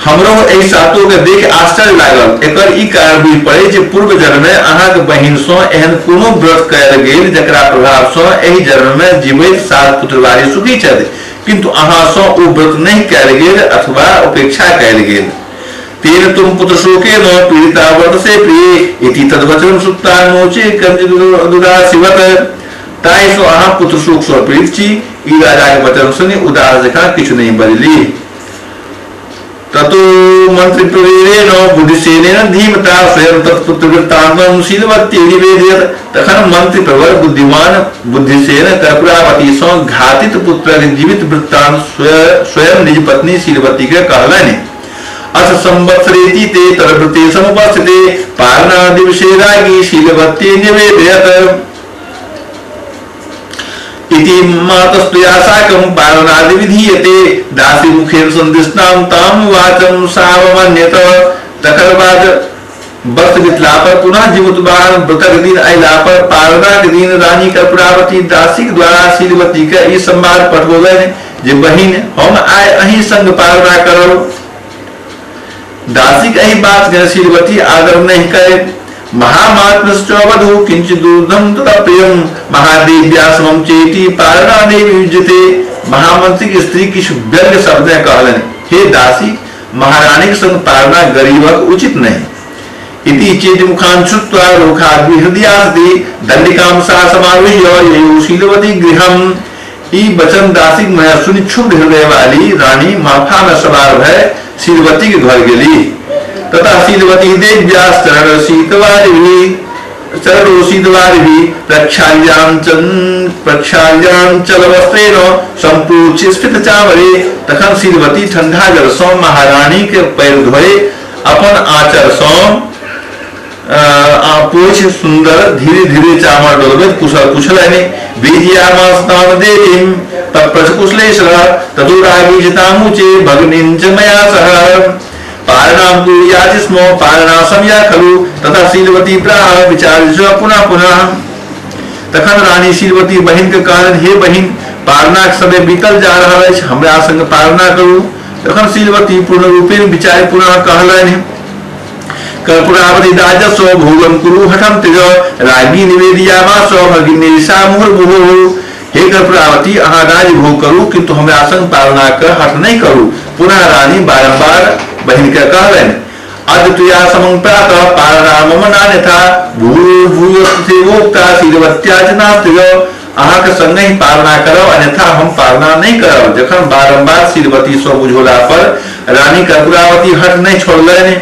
हमरो एहि सातो के देख आश्चर्य लागल। एकर ई कारण बुझि पड़े जे पूर्व जन्म में अहाँक बहिन सँ एहन कोनो व्रत कयल गेल जकरा प्रभाव सँ एहि जन्म में जीवैत सात पुत्रवारी सुखी छथि, किंतु अहाँ सँ ओ व्रत नहि कयल गेल अथवा उपेक्षा कयल गेल। तेन तुम पुत्र शोकेन पीड़िता व्रत से प्रिय इति तद्वचनं श्रुत्वा नोचे कंचिदुदासिवत। ताहि सँ अहाँ पुत्र शोक सँ पीड़ित छी। ई राजा के वचन सुनि उदास जकाँ किछु नहि बजली। ततो मंत्री प्रवीरेण बुद्धिसेनेन धीमता स्वयं तत्पुत्र वृत्तान्तं शीलवती निवेदयत। तखन मंत्री प्रवर बुद्धिमान बुद्धिसेन कर्पूरावती सँ घातित पुत्रक जीवित वृत्तांत स्वयं निज पत्नी शीलवती के कहलनि। अथ संवत्सरेति ते तद्व्रते समुपस्थिते पारणा दिवसे राज्ञी शीलवती निवेदयत। इति मातस्त्वया साकं पारणादि विधीयते दासी मुखेन संदिष्टां तां वाचं सावमान्यत। तकर बाद वर्ष बितला पर पुनः जीवित व्रतक दिन अयला पर पारणा के दिन रानी कर्पूरावती दासी के द्वारा शीलवती के ई संवाद पठबौलनि जे बहिन, हम आइ अहीं संग पारणा करब। दासी के एहि बात के शीलवती आदर नहीं करे। महामात्मश्च किंचित दुर्धम तथा प्रियम महादेव्या समम चेति पारणा देवी युज्यते। महामंत्री की स्त्री किछु व्यंग्य शब्द कहलनि, हे दासी, महारानी के संग पारणा गरीबक उचित नहीं। इति चेति मुखान् श्रुत्वा रोखाद्वि हृदयासति दंडिकां सा समारुह्य ययौ शीलवती गृहम्। ई वचन दासी में सुनि क्षुब्ध हृदय वाली रानी माफा में सवार भय शीलवती के घर गेली। तथा शीलवती देव्यास चरण शीतवारिभिः प्रक्षाल्याञ्चल वस्त्रेण सम्पूज्य स्फीत चामरे। तखन शीलवती ठंडा जल सँ महारानी के पैर धोए अपन आंचर सँ पोछि सुंदर धीरे धीरे चामर डोलबैत कुशल पुछलनि। बीजियामास्तां देवीं तत्प्रचकुशलेश्वर ततो रागीजितामुचे भगिनीं च मया सह। पारणां तु याति स्म पारणा समया खलु तथा शीलवती प्राह विचार्य पुनः पुनः। तखन रानी शीलवती बहिन के कहलनि, हे बहिन, पारणाक समय बीतल जा रहल अछि, हमरा संग पारणा करू। तखन शीलवती पूर्ण रूपेण विचारि पुनः कहलनि, कर्पूरावती राजस्व भोगं कुरु हठं त्यज राज्ञी निवेदयामास भगिनी सा मुहुर्मुहुः। हे कर्पूरावती, अहाँ राजभोग करू, किंतु हमरा संग पारणा के हठ नहीं करू। पुनः रानी बारंबार बहिन के कहलनि, अद्वितीया समं प्रातः पारणा मम नान्यथा भूयो भूयोक्ता शीलवत्या च नास्ति। अहाँ के संग ही पारणा करब, अन्यथा हम पारणा नहीं करब। जखन बारंबार शीलवती सँ बुझौला पर रानी कर्पूरावती हठ नहीं छोड़लनि।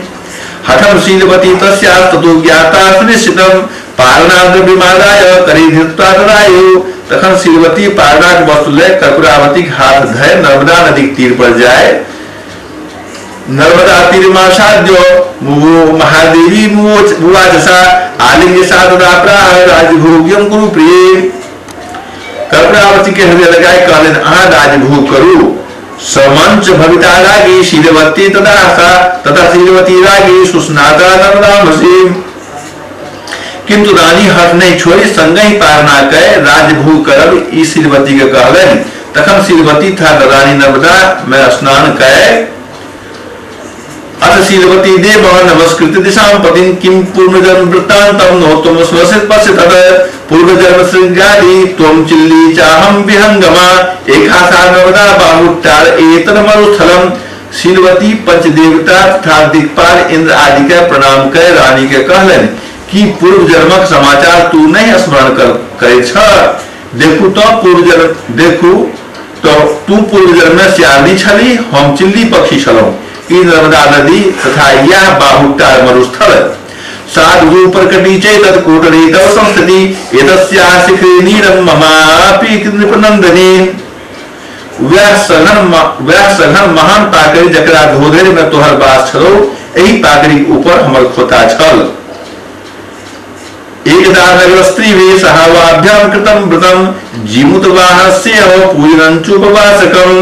हठम शीलवती तस्या ततो ज्ञाता सुनिश्चितम पारणा द्रव्यमादाय करे धृत्वा तदायु। तखन शीलवती पारणाक वस्तु लय कर्पूरावती के हाथ धय नर्मदा नदी के तीर पर जाए नर्मदा तीरमासाद्य महादेवी मुवाचसा आलिंग्य सा तदा प्राह राजभोग्यम कुरु प्रिय। कर्पूरावती के हृदय लगाए कहलनि, अहाँ राजभोग करू। समंच भविता रागी शीलवती तदा सा तथा शीलवती रागी सुस्नाता नर्मदामसी। किंतु रानी हठ नहीं छोड़ी संग ही पारणा कय राजभोग करब ई शीलवती के कहलनि। तखन शीलवती था रानी नर्मदा में स्नान कय अथ शीलवती देव नमस्कृत दिशां पतिं किं पूर्वजन्म वृत्तान्तं नो त्वं स्मरसि पश्य तत् पूर्वजन्म शृङ्गारी त्वं चिल्ली चाहं विहंगमा एका सा नर्मदा बाहुट्टार एतन्मरुस्थलम्। शीलवती पंचदेवता तथा दिक्पाल इंद्र आदि के प्रणाम कर रानी के कहलनि कि पूर्व जन्मक समाचार तू नहीं स्मरण करे छ। देखू तो तू पूर्व जन्म में सियारनी छली, हम चिल्ली पक्षी छलहुँ। ई नर्मदा नदी तथा यह बाहुट्टार मरुस्थल साधु प्रकटी चेतत् कोटरी तव संस्थिति एतस्या शिखरे नीरं ममापि नृपनंदिनी। वह सघन महान पाकड़ी जकरा धोधरि में तोहर बास छलो, एही पाकड़ी ऊपर हमर खोता छल। एकदा नगर स्त्री वे सहावाभ्याम कृतम व्रतम जीमुत वाहनस्य पूजनं चोपवासकम्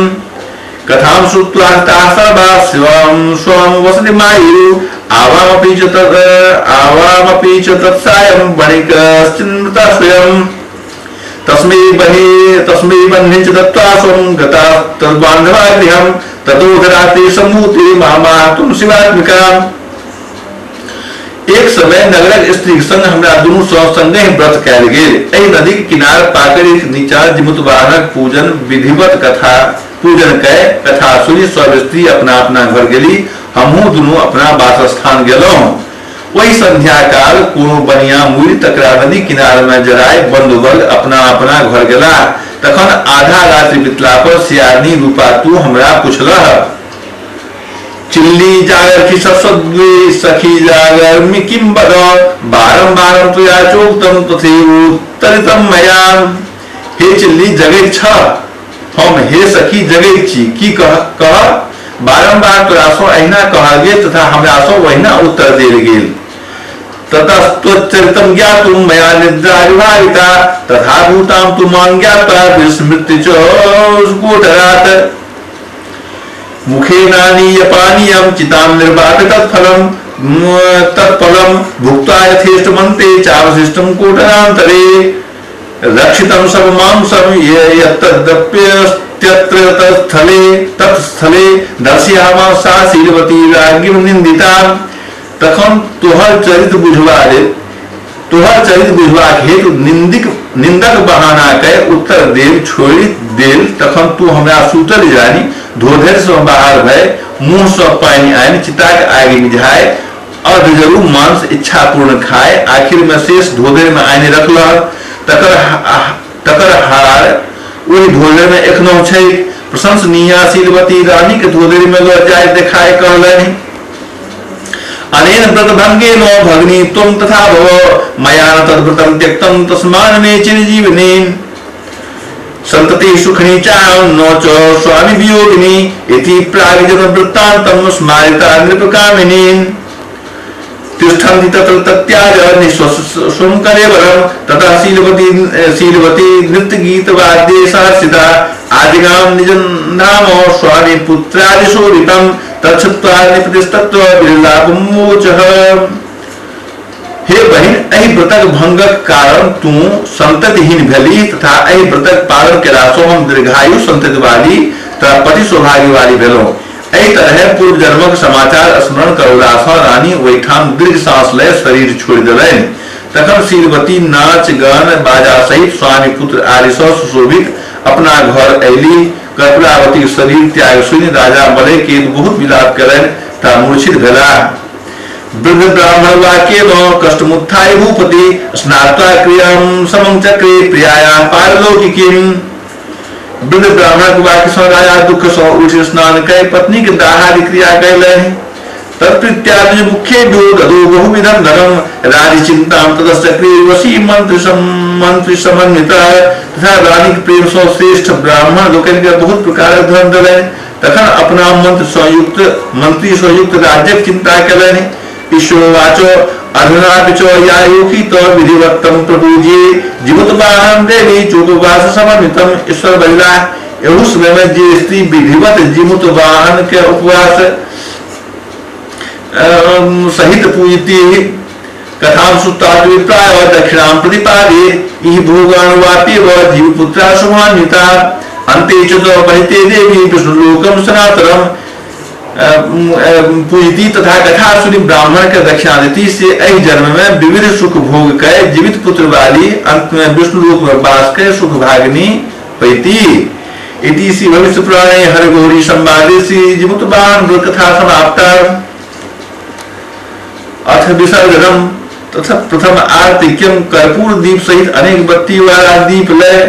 कथां श्रुत्वा ताः सर्वा शिवां स्वं वसति मायु आवामपि च तत्सायं वणिकश्चिन्मृता स्वयं तस्मै बह्निं च दत्त्वा स्वं गता तद्बान्धवा गृहं ततोधरात्रि सम्भूते मामातुं शिवात्मिका। एक समय नगरक स्त्री संग हमरा दुनू सँ संगहि व्रत कयल गेल। एहि नदी के किनार पाकड़िक नीचा जीमूतवाहनक पूजन विधिवत कथा पूजन कय कथा सुनि सब स्त्री अपना अपना घर गेली, हमहू दुनू अपना वासस्थान गेलहुँ। वही संध्या काल कोनो बनिया मुड़ि तकरा नदी किनार में जराय बंधुवर्ग अपना अपना घर गेला। तखन आधा रात्रि बितला पर सियारनी रूपा तू हमरा पुछलह, चिल्ली जागर की सत्सद्वे सखी जागर मि किम बद बारम बारम त्वया चोक्तम तथैव उत्तरितम मया। हे चिल्ली जगैत छ, हम हे सखी जगैत छी, की कह कह बारंबार तोरा सँ अहिना कहल गेल तथा हमरा सँ ओहिना उत्तर देल गेल। ततस्त्वच्चरितं ज्ञातुं मया निद्रा विभाविता तथा भूतां तु मां ज्ञात्वा विस्मृति च कोटरात्। मुखेनानीय पानीयं चितां निर्वाप्य तत्फलं भुक्त्वा यथेष्टमन्ते चावशिष्टं कोटरान्तरे रक्षितं सब मांसं यत्तदप्यस्त्यत्र तत्स्थले दर्शयामा सा शीलवती राज्ञी निंदिता। तखन तोहर चरित्र बुझबाक हेतु निंदक बहाना कय उत्तर देव छोड़ि देल। तखन तू हमरा सूतल जानि धोधरि सँ बाहर भय मुँह सँ पानि आनि चिताक आगि मिझाय अर्धजरू मांस इच्छापूर्ण खाय आखिर में शेष धोधरि में आनि रखलह। तकर हार ओहि धोधरि में एखनहु छै। प्रशंसनीय शीलवती रानी के धोधरि में लऽ जाय देखाय कहलनि, अनेन व्रतभंगेन भगिनी त्वं तथा भव मया न तद्व्रतं त्यक्तं तस्मान् मे चिरजीविनी। संतति सुखिनी चाहं न च स्वामी वियोगिनी इति प्रागजन्म वृत्तान्तं स्मारिता नृपकामिनी। तिष्ठन्ति तत्र तत्याज निःस्वं कलेवरं ततः शीलवती नृत्यगीतवाद्ये सहर्षिता आदिगां निजं धाम स्वामी पुत्रादिशोभितं तच्छ्रुत्वा निपतिस्तत्त्व विलापमोचः। हे बहिन, एहि व्रतक भंगक कारण तू संततिहीन भेली तथा एहि व्रतक पालन केलासँ हम दीर्घायु संतति वाली तथा पति सौभाग्य वाली भेलहुँ। एहि तरह पूर्व जन्मक समाचार स्मरण करौलासँ रानी ओहिठाम दीर्घ सांस लय शरीर छोड़ि देलनि। तखन शीलवती नाच गान बाजा सहित स्वामी पुत्र आदिसँ सुशोभित अपना घर अयली। कर्पूरावती शरीर त्याग सुनि राजा मलयकेतु बहुत विलाप कयलनि तथा मूर्छित भेलाह। वृद्ध ब्राह्मण वाक्येन कष्टमुत्थाय भूपति स्नात्वा क्रियां समं चक्रे प्रियाया पारलौकिकीम्। वृद्ध ब्राह्मणक वाक्य सँ राजा दुख सँ उठि स्नान कय पत्नी के दाहादि क्रिया कयलनि। तत्प्रीत्या मुख्येभ्यो ददो बहुविधं धनं राजचिन्तां ततश्चक्रे वशी मंत्री समन्विता। तथा रानी के प्रेम सँ श्रेष्ठ ब्राह्मण लोकनि के बहुत प्रकारक धन देलनि। तखन अपना मंत्री सँ युक्त राज्यक चिंता कयलनि। ईश्वरवाचो अधुनापि च यायोखी त विधिवत्तं प्रपूज्ये जीवतवाहन देवी चोपवास समन्वितम। ईश्वर बजलाह, एहू समय में जे स्त्री विधिवत जीमुत वाहन के उपवास सहित पूजती कथां श्रुत्वा दक्षिणां प्रतिपादे इह भोगान् वापि व जीवपुत्रा शुभान्विता। अन्ते च परिते देवी विष्णुलोकं सनातनम्। पूजती तथा कथा सुनि ब्राह्मण के दक्षिणा देती से एहि जन्म में विविध सुख भोग के जीवित पुत्र वाली अंत में विष्णु रूप में वास के सुख भागिनी पैती। इति श्री भविष्य पुराणे हर गौरी संवादे श्री जीमूतवाहन व्रत कथा समाप्ता। अथ विसर्जनम तथा प्रथम आरतिक्यम कर्पूर दीप सहित अनेक बत्ती वाला दीप लय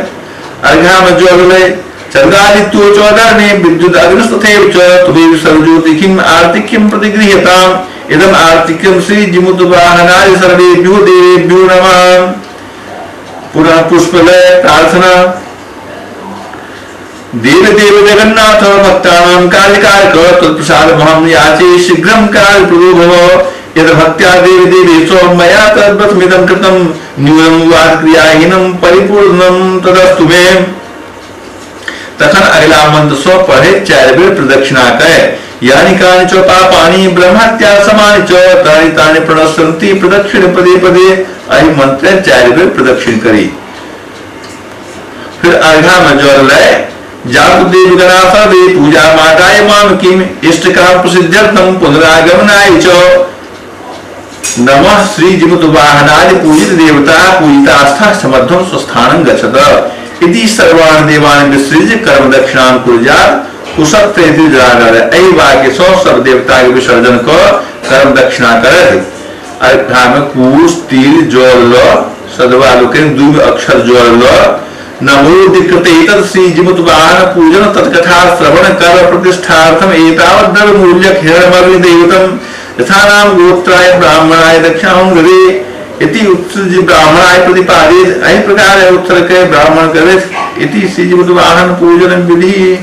अर्घा में जल लय चंद्रादित्यो चौदह विद्युत अग्निस्तथैव च त्वमेव सर्वज्योतिखिम आरतिक्यम प्रतिगृह्यताम। इदम आरतिक्यम श्री जीमूतवाहनाय सर्वेभ्यो देवेभ्यो नमः। पुनः पुष्पलय प्रार्थना। देव देव जगन्नाथ भक्तानां कार्यकारक तत्प्रसादमहं याचे शीघ्रं कार्यप्रदो भव। यद भक्त्या देव देवेशो मया तद्व्रतमिदं कृतं न्यूनं वात् क्रियाहीनं परिपूर्णं तदस्तु मे। तखन अगला मंत्र सो पढ़े 4 बेर प्रदक्षिणा करे। यानि कानि च पापानि ब्रह्महत्या समानि च तानि तानि प्रणश्यन्ति प्रदक्षिण पदे पदे। एहि मंत्र 4 बेर प्रदक्षिण करी। फिर अर्घा में जल लय जातु देव गणा सर्वे पूजा माताय माम किम इष्ट काम प्रसिद्ध्यर्थम पुनरागमनाय च नमः श्री जीमूतवाहनादि पूजित देवता पूजितास्था समर्थम स्वस्थानं गच्छत। इति सर्वान् देवान् विसृज्य कर्म दक्षिणां कुर्यात् कुशत्र इति जलागल। एहि वाक्य सँ सब देवता के विसर्जन क कर्म दक्षिणा करत। अर्घा में कुश तिल जल ल सदवा लोकनि 2 अक्षर जल ल नमो दिकृते तत् श्री जीमूतवाहन पूजन तत्कथा श्रवण कर्म प्रतिष्ठार्थम एतावत् द्रव्य मूल्यक हिरण्मय देवतम यथा नाम गोत्राय ब्राह्मणाय दक्षिणां ददे इति उत्सृज्य ब्राह्मणाय प्रतिपादित। एहि प्रकार उत्तर के ब्राह्मण करे इति श्री जीमूतवाहन पूजन विधि।